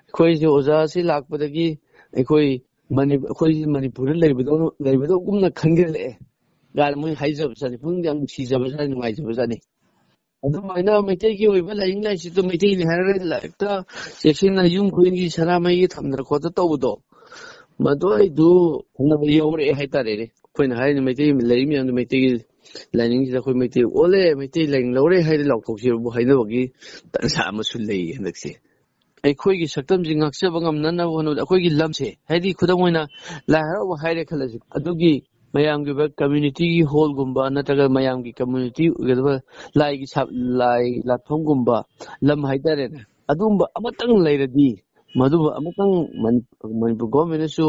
ꯑꯩꯈꯣꯏꯁꯦ ꯑꯣꯖꯥꯁꯤ ꯂꯥꯛꯄꯗꯒꯤ ꯑꯩꯈꯣꯏ ꯃꯅꯤ-, ꯑꯩꯈꯣꯏꯁꯦ ꯃꯅꯤꯄꯨꯔꯗ ꯂꯩꯕꯗꯧꯅ, ꯂꯩꯕꯗꯧꯒꯨꯝꯅ ꯈꯟꯒꯠꯂꯛꯑꯦ" ꯀꯥꯏꯅ ꯃꯣꯏ ꯍꯥꯏꯖꯕꯖꯥꯠꯅꯤ꯫ ꯄꯨꯛꯅꯤꯡꯗꯤ ꯌꯥꯝ ꯅꯨꯡꯁꯤꯖꯕꯖꯥꯠꯅꯤ, ꯅꯨꯡꯉꯥꯏꯖꯕꯖꯥꯠꯅꯤ꯫ ꯑꯗꯨꯃꯥꯏꯅ ꯃꯩꯇꯩꯒꯤ ꯑꯣꯏꯕ ꯂꯥꯏꯅꯤꯡ ꯂꯥꯏꯁꯤꯗꯣ ꯃꯩꯇꯩꯅꯤ ꯍꯥꯏꯔꯒ ꯂꯥꯏꯔꯤꯛꯇ ꯆꯦꯛꯁꯤꯟꯅ ꯌꯨꯝ ꯈꯨꯗꯤꯡꯒꯤ ꯁꯅꯥꯃꯍꯤꯒꯤ ꯊꯝꯗꯅ ꯈꯣꯠꯇꯅ ꯇꯧꯕꯗꯣ, ꯃꯗꯨ ꯑꯩꯗꯨ ꯈꯪꯅꯕ ꯌꯧꯔꯛꯑꯦ ꯍꯥꯏꯇꯥꯔꯦꯅꯦ꯫ ꯑꯩꯈꯣꯏꯅ ꯍꯥꯏꯔꯤꯅ ꯃꯩꯇꯩ ꯂꯩꯔꯤ ꯃꯌꯥꯝꯗꯣ ꯃꯩꯇꯩꯒꯤ ꯂꯥꯏꯅꯤꯡꯁꯤꯗ ꯑꯩꯈꯣꯏ ꯃꯩꯇꯩ ꯑꯣꯜꯂꯦ, ꯃꯩꯇꯩ ꯂꯥꯏꯅꯤꯡ ꯂꯧꯔꯦ ꯍꯥꯏꯗꯤ ꯂꯥꯎꯊꯣꯛꯁꯤꯕꯨ ꯍꯥꯏꯅꯕꯒꯤ ꯇꯥꯟꯖꯥ ꯑꯃꯁꯨ ꯂꯩ ꯍꯟꯗꯛꯁꯦ꯫ ꯑꯩꯈꯣꯏꯒꯤ ꯁꯛꯇꯝꯁꯤ ꯉꯥꯛꯆꯕ ꯉꯝꯅꯅꯕ ꯍꯣꯠꯅꯕꯗ ꯑꯩꯈꯣꯏꯒꯤ ꯂꯝꯁꯦ, ꯍꯥꯏꯗꯤ ꯈꯨꯗꯝ ꯑꯣꯏꯅ ꯂꯥꯏ ꯍꯔꯥꯎꯕ ꯍꯥꯏꯔꯦ ꯈꯜꯂꯁꯤ, ꯑꯗꯨꯒꯤ ꯃꯌꯥꯝꯒꯤ ꯑꯣꯏꯕ ꯀꯝꯃ꯭ꯌꯨꯅꯤꯇꯤꯒꯤ ꯍꯣꯜꯒꯨꯝꯕ ꯅꯠꯇ꯭ꯔꯒ ꯃꯌꯥꯝꯒꯤ ꯀꯝꯃ꯭ꯌꯨꯅꯤꯇꯤ ꯑꯣꯏꯒꯗꯕ ꯂꯥꯏꯒꯤ ꯁꯥ-, ꯂꯥꯏ ꯂꯥꯠꯐꯝꯒꯨꯝꯕ ꯂꯝ ꯍꯥꯏꯇꯥꯔꯦꯅꯦ, ꯑꯗꯨꯒꯨꯝꯕ ꯑꯃꯇꯪ ꯂꯩꯔꯗꯤ, ꯃꯗꯨꯕꯨ ꯑꯃꯇꯪ ꯃꯅꯤ-, ꯃꯅꯤꯄꯨꯔ ꯒꯣꯔꯃꯦꯟꯅꯁꯨ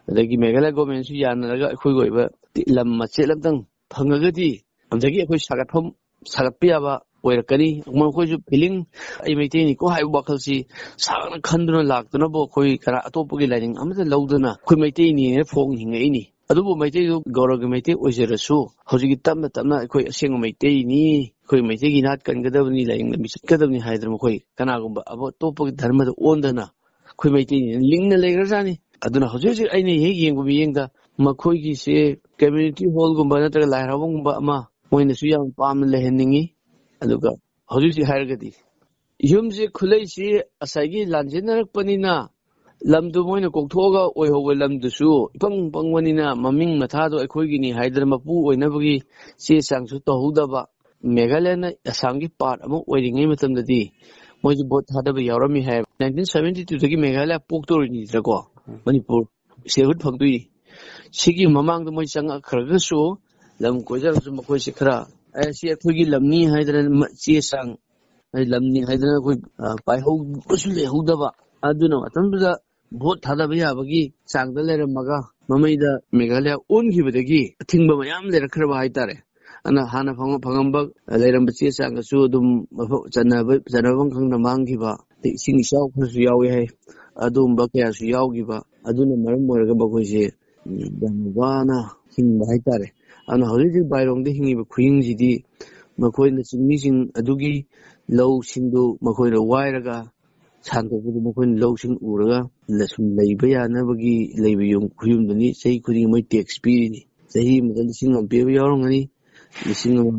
ꯑꯗꯒꯤ ꯃꯦꯘꯥꯂꯌꯥ ꯒꯣꯔꯃꯦꯟꯅꯁꯨ ꯌꯥꯅꯔꯒ ꯑꯩꯈꯣꯏꯒꯤ ꯑꯣꯏꯕ ꯂꯝ ꯃꯆꯦꯠ ꯑꯃꯇꯪ ꯐꯪꯉꯒꯗꯤ ꯑꯗꯒꯤ ꯑꯩꯈꯣꯏ ꯁꯥꯒꯠꯐꯝ ꯁꯥꯒꯠꯄ ꯌꯥꯕ ꯑꯣꯏꯔꯛꯀꯅꯤ꯫ ꯃꯈꯣꯏꯁꯨ ꯐꯤꯂꯤꯡ, "ꯑꯩ ꯃꯩꯇꯩꯅꯤꯀꯣ" ꯍꯥꯏꯕ ꯋꯥꯈꯜꯁꯤ ꯁꯥꯡꯅ ꯈꯟꯗꯨꯅ ꯂꯥꯛꯇꯅꯕ, ꯑꯩꯈꯣꯏ ꯀꯅꯥ ꯑꯇꯣꯞꯄꯒꯤ ꯂꯥꯏꯅꯤꯡ ꯑꯃꯠꯇ ꯂꯧꯗꯅ ꯑꯩꯈꯣꯏ ꯃꯩꯇꯩꯅꯤꯅ ꯐꯣꯡ ꯍꯤꯡꯉꯛꯏꯅꯤ꯫ ꯑꯗꯨꯕꯨ ꯃꯩꯇꯩꯗꯨ ꯒꯧꯔꯒꯤ ꯃꯩꯇꯩ ꯑꯣꯏꯖꯔꯁꯨ, ꯍꯧꯖꯤꯛꯇꯤ ꯇꯞꯅ ꯇꯞꯅ ꯑꯩꯈꯣꯏ ꯑꯁꯦꯡꯕ ꯃꯩꯇꯩꯅꯤ, ꯑꯩꯈꯣꯏ ꯃꯩꯇꯩꯒꯤ ꯅꯥꯠ ꯀꯟꯒꯗꯕꯅꯤ, ꯂꯥꯏꯅꯤꯡ ꯂꯝꯕꯤ ꯆꯠꯀꯗꯕꯅꯤ ꯍꯥꯏꯗꯅ ꯃꯈꯣꯏ ꯀꯅꯥꯒꯨꯝꯕ ꯑꯃ ꯑꯇꯣꯞꯄꯒꯤ ꯙꯔꯃꯗ ꯑꯣꯟꯗꯅ ꯑꯩꯈꯣꯏ ꯃꯩꯇꯩꯅꯤꯅ ꯂꯤꯡꯅ ꯂꯩꯈ꯭ꯔꯖꯥꯠꯅꯤ꯫ ꯑꯗꯨꯅ ꯍꯧꯖꯤꯛ ꯍꯧꯖꯤꯛ ꯑꯩꯅ ꯍꯦꯛ ꯌꯦꯡꯕ ꯃꯤꯠꯌꯦꯡꯗ ꯃꯈꯣꯏꯒꯤꯁꯦ ꯀꯝꯃ꯭ꯌꯨꯅꯤꯇꯤ ꯍꯣꯜꯒꯨꯝꯕ ꯅꯠꯇ꯭ꯔꯒ ꯂꯥꯏ ꯍꯔꯥꯎꯐꯝꯒꯨꯝꯕ ꯑꯃ ꯃꯣꯏꯅꯁꯨ ꯌꯥꯝ ꯄꯥꯝꯅ ꯂꯩꯍꯟꯅꯤꯡꯉꯤ꯫ ꯑꯗꯨꯒ ꯍꯧꯖꯤꯛ ꯍꯧꯖꯤꯛ ꯍꯥꯏꯔꯒꯗꯤ ꯌꯨꯝꯁꯦ ꯈꯨꯂꯩꯁꯤ ꯉꯁꯥꯏꯒꯤ ꯂꯥꯟꯖꯦꯟꯅꯔꯛꯄꯅꯤꯅ ꯂꯝꯗꯨ ꯃꯣꯏꯅ ꯀꯣꯛꯊꯣꯛꯑꯒ ꯑꯣꯏꯍꯧꯕ ꯂꯝꯗꯨꯁꯨ ꯏꯄꯪ ꯄꯪꯕꯅꯤꯅ ꯃꯃꯤꯡ ꯃꯊꯥꯗꯣ ꯑꯩꯈꯣꯏꯒꯤꯅꯤ ꯍꯥꯏꯗꯅ ꯃꯄꯨ ꯑꯣꯏꯅꯕꯒꯤ ꯆꯦ ꯆꯥꯡꯁꯨ ꯇꯧꯍꯧꯗꯕ꯫ ꯃꯦꯘꯥꯂꯌꯅ ꯑꯁꯥꯝꯒꯤ ꯄꯥꯔꯠ ꯑꯃ ꯑꯣꯏꯔꯤꯉꯩ ꯃꯇꯝꯗꯗꯤ ꯃꯣꯏꯁꯨ ꯚꯣꯠ ꯊꯥꯗꯕ ꯌꯥꯎꯔꯝꯃꯤ ꯍꯥꯏ꯫ ꯅꯥꯏꯟꯇꯤꯟ ꯁꯚꯦꯟꯇꯤ ꯇꯨꯗꯒꯤ ꯃꯦꯘꯥꯂꯌ ꯄꯣꯛꯇꯧꯔꯤꯅꯤꯗꯅꯀꯣ, ꯃꯅꯤꯄꯨꯔ ꯁꯦꯍꯨꯠ ꯐꯪꯗꯣꯏꯅꯤ꯫ ꯁꯤꯒꯤ ꯃꯃꯥꯡꯗ ꯃꯣꯏ ꯆꯪꯉꯛꯈ꯭ꯔꯒꯁꯨ ꯂꯝ ꯀꯣꯏꯖꯔꯒꯁꯨ ꯃꯈꯣꯏꯁꯦ ꯈꯔ, "ꯑꯦ, ꯁꯤ ꯑꯩꯈꯣꯏꯒꯤ ꯂꯝꯅꯤ" ꯍꯥꯏꯗꯅ ꯃ-, ꯆꯦ ꯆꯥꯡ, ꯑꯩ ꯂꯝꯅꯤ ꯍꯥꯏꯗꯅ ꯑꯩꯈꯣꯏ, ꯑ, ꯄꯥꯏꯍꯧꯕꯁꯨ ꯂꯩꯍꯧꯗꯕ꯫ ꯑꯗꯨꯅ ꯃꯇꯝꯗꯨꯗ ꯚꯣꯠ ꯊꯥꯗꯕ ꯌꯥꯕꯒꯤ ꯆꯥꯡꯗ ꯂꯩꯔꯝꯃꯒ ꯃꯃꯩꯗ ꯃꯦꯘꯥꯂꯌꯥ ꯑꯣꯟꯈꯤꯕꯗꯒꯤ ꯑꯊꯤꯡꯕ ꯃꯌꯥꯝ ꯂꯩꯔꯛꯈ꯭ꯔꯕ ꯍꯥꯏꯇꯥꯔꯦ꯫ ꯑꯗꯨꯅ ꯍꯥꯟꯅ ꯐꯪ-, ꯐꯪꯉꯝꯕ ꯂꯩꯔꯝꯕ ꯆꯦ ꯆꯥꯡꯒꯁꯨ ꯑꯗꯨꯝ ꯃꯐꯝ ꯆꯟꯅꯕ, ꯆꯟꯅꯐꯝ ꯈꯪꯗ ꯃꯥꯡꯈꯤꯕ, ꯑꯗꯩ ꯏꯁꯤꯡ ꯏꯆꯥꯎ ꯈꯔꯁꯨ ꯌꯥꯎꯏ ꯍꯥꯏ꯫ ꯑꯗꯨꯒꯨꯝꯕ ꯀꯌꯥꯁꯨ ꯌꯥꯎꯈꯤꯕ꯫ ꯑꯗꯨꯅ ꯃꯔꯝ ꯑꯣꯏꯔꯒ ꯃꯈꯣꯏꯁꯦ, ꯎꯝ, ꯌꯥꯝꯅ ꯋꯥꯅ ꯍꯤꯡꯕ ꯍꯥꯏꯇꯥꯔꯦ꯫ ꯑꯗꯨꯅ ꯍꯧꯖꯤꯛ ꯍꯧꯖꯤꯛ ꯕꯥꯏꯔꯣꯡꯗ ꯍꯤꯡꯉꯤꯕ ꯈꯨꯍꯤꯡꯁꯤꯗꯤ ꯃꯈꯣꯏꯅ ꯆꯤꯡꯃꯤꯁꯤꯡ ꯑꯗꯨꯒꯤ ꯂꯧꯁꯤꯡꯗꯨ ꯃꯈꯣꯏꯅ ꯋꯥꯏꯔꯒ ꯁꯥꯟꯗꯣꯛꯄꯗꯨ ꯃꯈꯣꯏꯅ ꯂꯧꯁꯤꯡ ꯎꯔꯒ ꯁꯨꯝ ꯂꯩꯕ ꯌꯥꯅꯕꯒꯤ ꯂꯩꯕ ꯌꯨꯝ ꯈꯨꯌꯨꯝꯗꯨꯅꯤ꯫ ꯆꯍꯤ ꯈꯨꯗꯤꯡꯒꯤ ꯃꯣꯏ ꯇꯦꯛꯁ ꯄꯤꯔꯤꯅꯤ꯫ ꯆꯍꯤ ꯑꯃꯗ ꯂꯤꯁꯤꯡ ꯑꯃ ꯄꯤꯕ ꯌꯥꯎꯔꯝꯒꯅꯤ꯫ ꯂꯤꯁꯤꯡ ꯑꯃ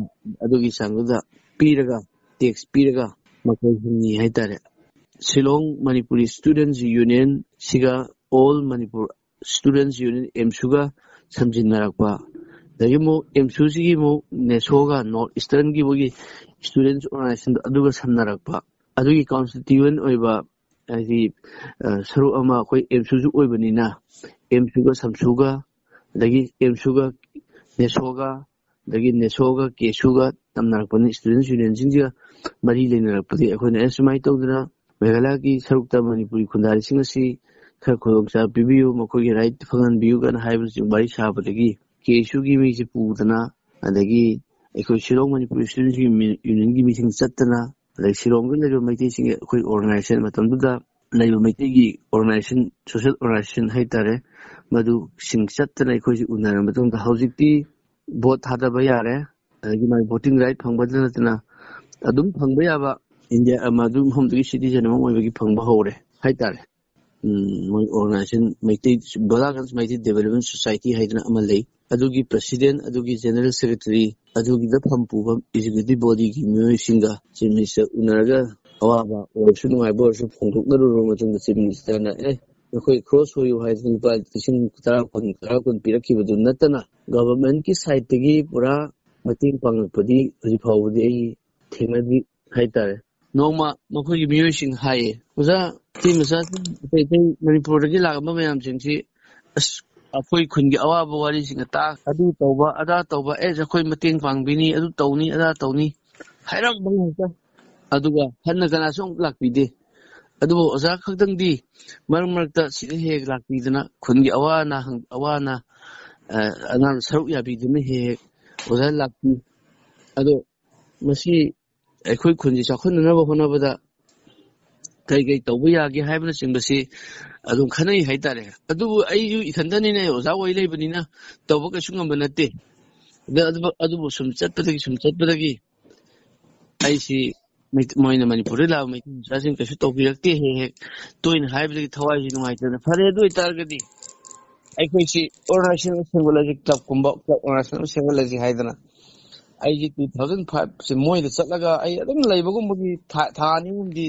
ꯑꯗꯨꯒꯤ ꯆꯥꯡꯗꯨꯗ ꯄꯤꯔꯒ, ꯇꯦꯛꯁ ꯄꯤꯔꯒ ꯃꯈꯣꯏ ꯍꯤꯡꯉꯤ ꯍꯥꯏꯇꯥꯔꯦ꯫ ꯁꯤꯂꯣꯡ ꯃꯅꯤꯄꯨꯔꯤ ꯁ꯭ꯇꯨꯗꯦꯟꯠꯁ ꯌꯨꯅꯤꯌꯟꯁꯤꯒ ꯑꯣꯜ ꯃꯅꯤꯄꯨꯔ ꯁ꯭ꯇꯨꯗꯦꯟꯠꯁ ꯌꯨꯅꯤꯌꯟ, ꯑꯦꯝꯁꯨꯒ ꯁꯝꯖꯤꯟꯅꯔꯛꯄ, ꯑꯗꯒꯤ ꯑꯃꯨꯛ ꯑꯦꯝꯁꯨꯁꯤꯒꯤ ꯑꯃꯨꯛ ꯅꯦꯁꯣꯒ, ꯅꯣꯔꯠ ꯏꯁꯇꯔꯟꯒꯤ ꯃꯣꯏꯒꯤ ꯁ꯭ꯇꯨꯗꯦꯟꯠꯁ ꯑꯣꯔꯒꯅꯥꯏꯖꯦꯁꯟꯗꯣ, ꯑꯗꯨꯒ ꯁꯝꯅꯔꯛꯄ꯫ ꯑꯗꯨꯒꯤ ꯀꯟꯁꯇꯤꯇ꯭ꯌꯨꯌꯦꯟ ꯑꯣꯏꯕ, ꯍꯥꯏꯗꯤ, ꯑ, ꯁꯔꯨꯛ ꯑꯃ ꯑꯩꯈꯣꯏ ꯑꯦꯝꯁꯨꯁꯨ ꯑꯣꯏꯕꯅꯤꯅ, ꯑꯦꯝꯁꯨꯒ ꯁꯝꯁꯨꯒ, ꯑꯗꯒꯤ ꯑꯦꯝꯁꯨꯒ ꯅꯦꯁꯣꯒ, ꯑꯗꯒꯤ ꯅꯦꯁꯣꯒ ꯀꯦꯁꯨꯒ ꯇꯝꯅꯔꯛꯄꯅꯤ꯫ ꯁ꯭ꯇꯨꯗꯦꯟꯠꯁ ꯌꯨꯅꯤꯌꯟꯁꯤꯡꯁꯤꯒ ꯃꯔꯤ ꯂꯩꯅꯔꯛꯄꯗꯤ ꯑꯩꯈꯣꯏꯅ, "ꯑꯦ, ꯁꯨꯃꯥꯏꯅ ꯇꯧꯗꯅ ꯃꯦꯘꯥꯂꯌꯥꯒꯤ ꯁꯔꯨꯛꯇ ꯃꯅꯤꯄꯨꯔꯤ ꯈꯨꯟꯗꯥꯔꯤꯁꯤꯡ ꯑꯁꯤ ꯈꯔ ꯈꯨꯗꯣꯡꯆꯥꯕ ꯄꯤꯕꯤꯌꯨ, ꯃꯈꯣꯏꯒꯤ ꯔꯥꯏꯠ ꯐꯪꯍꯟꯕꯤꯌꯨ" ꯀꯥꯏꯅ ꯍꯥꯏꯕꯅꯆꯤꯡꯕ ꯋꯥꯔꯤ ꯁꯥꯕꯗꯒꯤ ꯀꯦꯁꯨꯒꯤ ꯃꯤꯁꯦ ꯄꯨꯗꯅ, ꯑꯗꯒꯤ ꯑꯩꯈꯣꯏ ꯁꯤꯂꯣꯡ ꯃꯅꯤꯄꯨꯔ ꯁ꯭ꯇꯨꯗꯦꯟꯁꯀꯤ ꯃꯤ-, ꯌꯨꯅꯤꯌꯟꯒꯤ ꯃꯤꯇꯤꯡ ꯆꯠꯇꯅ, ꯑꯗꯩ ꯁꯤꯂꯣꯡꯗ ꯂꯩꯕ ꯃꯩꯇꯩꯁꯤꯡꯒꯤ ꯑꯩꯈꯣꯏ ꯑꯣꯔꯒꯅꯥꯏꯖꯦꯁꯟ, ꯃꯇꯝꯗꯨꯗ ꯂꯩꯕ ꯃꯩꯇꯩꯒꯤ ꯑꯣꯔꯒꯅꯥꯏꯖꯦꯁꯟ, ꯁꯣꯁꯦꯜ ꯑꯣꯔꯒꯅꯥꯏꯖꯦꯁꯟ ꯍꯥꯏꯇꯥꯔꯦ, ꯃꯗꯨꯁꯤꯡ ꯆꯠꯇꯅ ꯑꯩꯈꯣꯏꯁꯤ ꯎꯅꯔꯕ ꯃꯇꯨꯡꯗ ꯍꯧꯖꯤꯛꯇꯤ ꯚꯣꯠ ꯊꯥꯗꯕ ꯌꯥꯔꯦ꯫ ꯑꯗꯒꯤ ꯃꯥꯒꯤ ꯚꯣꯇꯤꯡ ꯔꯥꯏꯠ ꯐꯪꯕꯗ ꯅꯠꯇꯅ ꯑꯗꯨꯝ ꯐꯪꯕ ꯌꯥꯕ ꯏꯟꯗꯤꯌꯥ, ꯃꯗꯨ ꯃꯐꯝꯗꯨꯒꯤ ꯁꯤꯇꯤꯖꯟ ꯑꯃ ꯑꯣꯏꯕꯒꯤ ꯐꯪꯕ ꯍꯧꯔꯦ ꯍꯥꯏꯇꯥꯔꯦ꯫ ꯎꯝ, ꯃꯣꯏ organization Meitei, Bolaganj Meitei development society ꯍꯥꯏꯗꯅ ꯑꯃ ꯂꯩ꯫ ꯑꯗꯨꯒꯤ ꯄ꯭ꯔꯁꯤꯗꯦꯟ, ꯑꯗꯨꯒꯤ ꯖꯦꯅꯔꯦꯜ ꯁꯦꯀ꯭ꯔꯦꯇꯔꯤ, ꯑꯗꯨꯒꯤꯗ ꯐꯝ ꯄꯨꯕ ꯑꯦꯛꯖꯤꯀ꯭ꯌꯨꯇꯤꯚ ꯕꯣꯗꯤꯒꯤ ꯃꯤꯑꯣꯏꯁꯤꯡꯒ ꯆꯤꯐ ꯃꯤꯅꯤꯁꯇꯔ ꯎꯅꯔꯒ ꯑꯋꯥꯕ ꯑꯣꯏꯔꯁꯨ ꯅꯨꯡꯉꯥꯏꯕ ꯑꯣꯏꯔꯁꯨ ꯐꯣꯡꯗꯣꯛꯅꯔꯨꯔꯕ ꯃꯇꯨꯡꯗ ꯆꯤꯐ ꯃꯤꯅꯤꯁꯇꯔꯅ, "ꯑꯦ, ꯅꯈꯣꯏ ꯀ꯭ꯔꯣꯁ ꯑꯣꯏꯌꯨ" ꯍꯥꯏꯗꯅ ꯂꯨꯄꯥ ꯂꯤꯁꯤꯡ ꯇꯔꯥ, ꯀꯨꯟ, ꯇꯔꯥ, ꯀꯨꯟ ꯄꯤꯔꯛꯈꯤꯕꯗꯨ ꯅꯠꯇꯅ ꯒꯚꯔꯟꯃꯦꯟꯠꯀꯤ ꯁꯥꯏꯠꯇꯒꯤ ꯄꯨꯔꯥ ꯃꯇꯦꯡ ꯄꯥꯡꯂꯛꯄꯗꯤ ꯍꯧꯖꯤꯛ ꯐꯥꯎꯕꯗꯤ ꯑꯩ ꯊꯦꯡꯅꯗ꯭ꯔꯤ ꯍꯥꯏꯇꯥꯔꯦ꯫ ꯅꯣꯡꯃ ꯃꯈꯣꯏꯒꯤ ꯃꯤꯑꯣꯏꯁꯤꯡ ꯍꯥꯏꯌꯦ, "ꯑꯣꯖꯥ, ꯏꯇꯩ ꯃꯆꯥꯁꯤꯡ, ꯑꯇꯩ ꯑꯇꯩ ꯃꯅꯤꯄꯨꯔꯗꯒꯤ ꯂꯥꯛꯂꯝꯕ ꯃꯌꯥꯝꯁꯤꯡꯁꯤ, ꯑꯁ, ꯑꯩꯈꯣꯏ ꯈꯨꯟꯒꯤ ꯑꯋꯥꯕ ꯋꯥꯔꯤꯁꯤꯡ ꯑꯇꯥ, ꯑꯗꯨ ꯇꯧꯕ, ꯑꯗꯥ ꯇꯧꯕ, ꯑꯦ, ꯑꯩꯈꯣꯏ ꯃꯇꯦꯡ ꯄꯥꯡꯕꯤꯅꯤ, ꯑꯗꯨ ꯇꯧꯅꯤ, ꯑꯗꯥ ꯇꯧꯅꯤ" ꯍꯥꯏꯔꯛꯄ ꯉꯥꯛꯇ꯫ ꯑꯗꯨꯒ ꯍꯟꯅ ꯀꯅꯥꯁꯨ ꯑꯃꯨꯛ ꯂꯥꯛꯄꯤꯗꯦ꯫ ꯑꯗꯨꯕꯨ ꯑꯣꯖꯥ ꯈꯛꯇꯪꯗꯤ ꯃꯔꯛ ꯃꯔꯛꯇ ꯁꯤꯗ ꯍꯦꯛ ꯍꯦꯛ ꯂꯥꯛꯄꯤꯗꯅ ꯈꯨꯟꯒꯤ ꯑꯋꯥ ꯑꯅꯥ ꯍꯪ-, ꯑꯋꯥ ꯑꯅꯥ, ꯑ, ꯑꯅꯥꯗ ꯁꯔꯨꯛ ꯌꯥꯕꯤꯗꯨꯅ ꯍꯦꯛ ꯍꯦꯛ ꯑꯣꯖꯥ ꯂꯥꯛꯄꯤ꯫ ꯑꯗꯣ ꯃꯁꯤ ꯑꯩꯈꯣꯏ ꯈꯨꯟꯁꯤ ꯆꯥꯎꯈꯠꯅꯅꯕ ꯍꯣꯠꯅꯕꯗ ꯀꯩ ꯀꯩ ꯇꯧꯕ ꯌꯥꯒꯦ ꯍꯥꯏꯕꯅꯆꯤꯡꯕꯁꯤ ꯑꯗꯨꯝ ꯈꯟꯅꯩ ꯍꯥꯏꯇꯥꯔꯦ꯫ ꯑꯗꯨꯕꯨ ꯑꯩꯁꯨ ꯏꯊꯟꯇꯅꯤꯅ, ꯑꯣꯖꯥ ꯑꯣꯏ ꯂꯩꯕꯅꯤꯅ ꯇꯧꯕ ꯀꯩꯁꯨ ꯉꯝꯕ ꯅꯠꯇꯦ꯫ ꯑꯗ-, ꯑꯗꯨꯕꯨ, ꯑꯗꯨꯕꯨ ꯁꯨꯝ ꯆꯠꯄꯗꯒꯤ, ꯁꯨꯝ ꯆꯠꯄꯗꯒꯤ ꯑꯩꯁꯤ ꯃꯩ-, ꯃꯣꯏꯅ ꯃꯅꯤꯄꯨꯔꯗ ꯂꯥꯛꯄ ꯃꯩꯇꯩ ꯃꯆꯥꯁꯤꯡ ꯀꯩꯁꯨ ꯇꯧꯕꯤꯔꯛꯇꯦ, ꯍꯦꯛ ꯍꯦꯛ ꯇꯣꯏꯅ ꯍꯥꯏꯕꯗꯒꯤ ꯊꯋꯥꯏꯁꯤ ꯅꯨꯡꯉꯥꯏꯇꯗꯅ, "ꯐꯔꯦ, ꯑꯗꯨ ꯑꯣꯏꯇꯥꯔꯒꯗꯤ ꯑꯩꯈꯣꯏꯁꯤ ꯑꯣꯔꯒꯅꯥꯏꯖꯦꯁꯟ ꯑꯃ ꯁꯦꯝꯒꯠꯂꯁꯤ, ꯀ꯭ꯂꯕꯀꯨꯝꯕ, ꯀ꯭ꯂꯕ ꯑꯣꯔꯒꯅꯥꯏꯖꯦꯁꯟ ꯑꯃ ꯁꯦꯝꯒꯠꯂꯁꯤ" ꯍꯥꯏꯗꯅ ꯑꯩꯁꯤ two thousand five ꯁꯦ ꯃꯣꯏꯗ ꯆꯠꯂꯒ ꯑꯩ ꯑꯗꯨꯝ ꯂꯩꯕꯒꯨꯝꯕꯒꯤ ꯊꯥ, ꯊꯥ ꯑꯅꯤ ꯑꯍꯨꯝꯗꯤ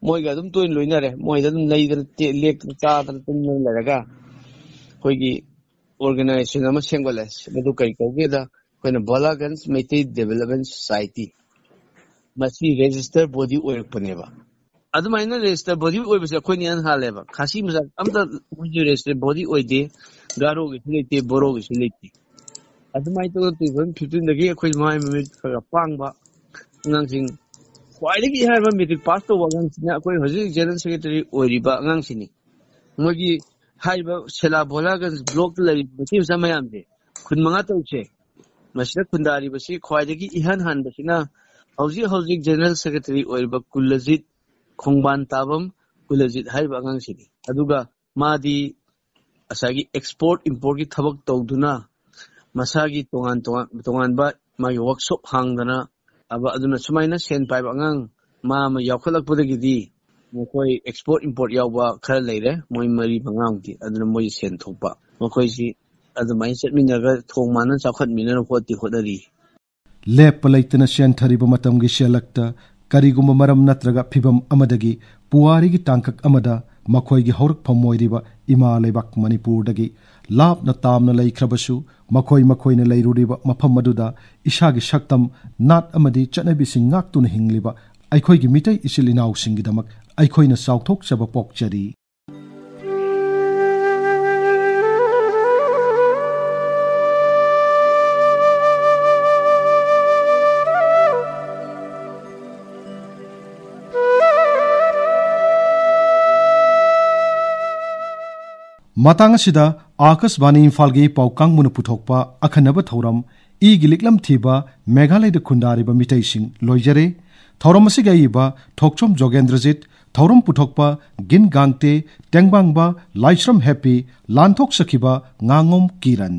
ꯃꯣꯏꯒ ꯑꯗꯨꯝ ꯇꯣꯏꯅ ꯂꯣꯏꯅꯔꯦ꯫ ꯃꯣꯏꯗ ꯑꯗꯨꯝ ꯂꯩꯗꯅ, ꯇꯦ-, ꯂꯦꯛꯇꯅ, ꯆꯥꯗꯅ, ꯇꯨꯝꯗꯅ ꯂꯩꯔꯒ ꯑꯩꯈꯣꯏꯒꯤ ꯑꯣꯔꯒꯅꯥꯏꯖꯦꯁꯟ ꯑꯃ ꯁꯦꯝꯒꯠꯂꯦ꯫ ꯃꯗꯨ ꯀꯔꯤ ꯀꯧꯒꯦꯗ, ꯑꯩꯈꯣꯏꯅ ꯕꯣꯂꯥꯒꯟꯖ ꯃꯩꯇꯩ ꯗꯦꯕꯂꯞꯃꯦꯟ ꯁꯣꯁꯥꯏꯇꯤ꯫ ꯃꯁꯤ ꯔꯦꯖꯤꯁꯇꯔ ꯕꯣꯗꯤ ꯑꯣꯏꯔꯛꯄꯅꯦꯕ꯫ ꯑꯗꯨꯃꯥꯏꯅ ꯔꯦꯖꯤꯁꯇꯔ ꯕꯣꯗꯤ ꯑꯣꯏꯕꯁꯦ ꯑꯩꯈꯣꯏꯅ ꯏꯍꯥꯟ ꯍꯥꯜꯂꯦꯕ꯫ ꯈꯥꯁꯤ ꯃꯆꯥ ꯑꯝꯇ ꯃꯣꯏꯁꯨ ꯔꯦꯖꯤꯁꯇꯔ ꯕꯣꯗꯤ ꯑꯣꯏꯗꯦ, ꯒꯥꯔꯣꯒꯤꯁꯨ ꯂꯩꯇꯦ, ꯕꯣꯔꯣꯒꯤꯁꯨ ꯂꯩꯇꯦ꯫ ꯑꯗꯨꯃꯥꯏꯅ ꯇꯧꯗꯅ two thousand fifteen ꯗꯒꯤ ꯑꯩꯈꯣꯏ ꯃꯍꯩ ꯃꯃꯤꯠ ꯈꯔ ꯈꯔ ꯄꯥꯡꯕ ꯑꯉꯥꯡꯁꯤꯡ, ꯈ꯭ꯋꯥꯏꯗꯒꯤ ꯏꯍꯥꯟꯕ ꯃꯦꯇ꯭ꯔꯤꯛ ꯄꯥꯁ ꯇꯧꯕ ꯑꯉꯥꯡꯁꯤꯅ ꯑꯩꯈꯣꯏ ꯍꯧꯖꯤꯛ ꯖꯦꯅꯔꯦꯜ ꯁꯦꯀ꯭ꯔꯦꯇꯔꯤ ꯑꯣꯏꯔꯤꯕ ꯑꯉꯥꯡꯁꯤꯅꯤ꯫ ꯃꯣꯏꯒꯤ ꯍꯥꯏꯔꯤꯕ ꯁꯦꯂꯥ ꯚꯣꯂꯥꯒꯟꯖ ꯕ꯭ꯂꯣꯛꯇ ꯂꯩꯔꯤꯕ ꯃꯩꯇꯩ ꯃꯆꯥ ꯃꯌꯥꯝꯁꯦ, ꯈꯨꯟ ꯃꯉꯥ ꯇꯔꯨꯛꯁꯦ, ꯃꯁꯤꯗ ꯈꯨꯟꯗꯥꯔꯤꯕꯁꯤ ꯈ꯭ꯋꯥꯏꯗꯒꯤ ꯏꯍꯥꯟ ꯍꯥꯟꯕꯁꯤꯅ ꯍꯧꯖꯤꯛ ꯍꯧꯖꯤꯛ ꯖꯦꯅꯔꯦꯜ ꯁꯦꯀ꯭ꯔꯦꯇꯔꯤ ꯑꯣꯏꯔꯤꯕ ꯀꯨꯂꯖꯤꯠ, ꯈꯣꯡꯕꯥꯟ ꯇꯥꯕꯝ ꯀꯨꯂꯖꯤꯠ ꯍꯥꯏꯔꯤꯕ ꯑꯉꯥꯡꯁꯤꯅꯤ꯫ ꯑꯗꯨꯒ ꯃꯥꯗꯤ ꯉꯁꯥꯏꯒꯤ ꯑꯦꯛꯁꯄꯣꯔꯠ ꯏꯝꯄꯣꯔꯠꯀꯤ ꯊꯕꯛ ꯇꯧꯗꯨꯅ ꯃꯁꯥꯒꯤ ꯇꯣꯉꯥꯟ ꯇꯣꯉꯥꯟ ꯇꯣꯉꯥꯟꯕ ꯃꯥꯒꯤ ꯋꯥꯔꯛꯁꯣꯞ ꯍꯥꯡꯗꯅ ꯑꯕ-, ꯑꯗꯨꯅ ꯁꯨꯃꯥꯏꯅ ꯁꯦꯟ ꯄꯥꯏꯕ ꯑꯉꯥꯡ ꯃꯥ ꯑꯃ ꯌꯥꯎꯈꯠꯂꯛꯄꯗꯒꯤꯗꯤ ꯃꯈꯣꯏ ꯑꯦꯛꯁꯄꯣꯔꯠ ꯏꯝꯄꯣꯔꯠ ꯌꯥꯎꯕ ꯈꯔ ꯂꯩꯔꯦ, ꯃꯣꯏ ꯃꯔꯤ ꯃꯉꯥꯃꯨꯛꯇꯤ꯫ ꯑꯗꯨꯅ ꯃꯣꯏ ꯁꯦꯟ ꯊꯣꯛꯄ, ꯃꯈꯣꯏꯁꯤ ꯑꯗꯨꯃꯥꯏꯅ ꯆꯠꯃꯤꯟꯅꯔꯒ ꯊꯣꯡ ꯃꯥꯟꯅ ꯆꯥꯎꯈꯠꯃꯤꯟꯅꯅꯕ ꯍꯣꯠꯇꯤ ꯍꯣꯠꯅꯔꯤ꯫ ꯂꯦꯞꯄ ꯂꯩꯇꯅ ꯆꯦꯟꯊꯔꯤꯕ ꯃꯇꯝꯒꯤ ꯁꯦꯜꯂꯛꯇ ꯀꯔꯤꯒꯨꯝꯕ ꯃꯔꯝ ꯅꯠꯇ꯭ꯔꯒ ꯐꯤꯚꯝ ꯑꯃꯗꯒꯤ ꯄꯨꯋꯥꯔꯤꯒꯤ ꯇꯥꯡꯀꯛ ꯑꯃꯗ ꯃꯈꯣꯏꯒꯤ ꯍꯧꯔꯛꯐꯝ ꯑꯣꯏꯔꯤꯕ ꯏꯃꯥ ꯂꯩꯕꯥꯛ ꯃꯅꯤꯄꯨꯔꯗꯒꯤ ꯂꯥꯞꯅ ꯇꯥꯝꯅ ꯂꯩꯈ꯭ꯔꯕꯁꯨ, ꯃꯈꯣꯏ ꯃꯈꯣꯏꯅ ꯂꯩꯔꯨꯔꯤꯕ ꯃꯐꯝ ꯑꯗꯨꯗ ꯏꯁꯥꯒꯤ ꯁꯛꯇꯝ, ꯅꯥꯠ ꯑꯃꯗꯤ ꯆꯠꯅꯕꯤꯁꯤꯡ ꯉꯥꯛꯇꯨꯅ ꯍꯤꯡꯂꯤꯕ ꯑꯩꯈꯣꯏꯒꯤ ꯃꯤꯇꯩ ꯏꯆꯤꯜ ꯏꯅꯥꯎꯁꯤꯡꯒꯤꯗꯃꯛ ꯑꯩꯈꯣꯏꯅ ꯆꯥꯎꯊꯣꯛꯆꯕ ꯄꯣꯛꯆꯔꯤ꯫ ꯃꯇꯥꯡ ꯑꯁꯤꯗ ꯑꯥꯀꯥꯁꯕꯥꯅꯤ ꯏꯝꯐꯥꯜꯒꯤ ꯄꯥꯎ ꯀꯥꯡꯕꯨꯅ ꯄꯨꯊꯣꯛꯄ ꯑꯈꯟꯅꯕ ꯊꯧꯔꯝ ꯏꯒꯤ ꯂꯤꯛꯂꯝ ꯊꯤꯕ ꯃꯦꯘꯥꯂꯌꯗ ꯈꯨꯟꯗꯥꯔꯤꯕ ꯃꯤꯇꯩꯁꯤꯡ ꯂꯣꯏꯖꯔꯦ꯫ ꯊꯧꯔꯝ ꯑꯁꯤꯒꯤ ꯑꯏꯕ ꯊꯣꯛꯆꯣꯝ ꯖꯣꯒꯦꯟꯗ꯭ꯔꯖꯤꯠ, ꯊꯧꯔꯝ ꯄꯨꯊꯣꯛꯄ ꯒꯤꯟ ꯒꯥꯡꯇꯦ, ꯇꯦꯡꯕꯥꯡꯕ ꯂꯥꯏꯁ꯭ꯔꯝ ꯍꯦꯄꯤ, ꯂꯥꯟꯊꯣꯛꯆꯈꯤꯕ ꯉꯥꯉꯣꯝ ꯀꯤꯔꯟ꯫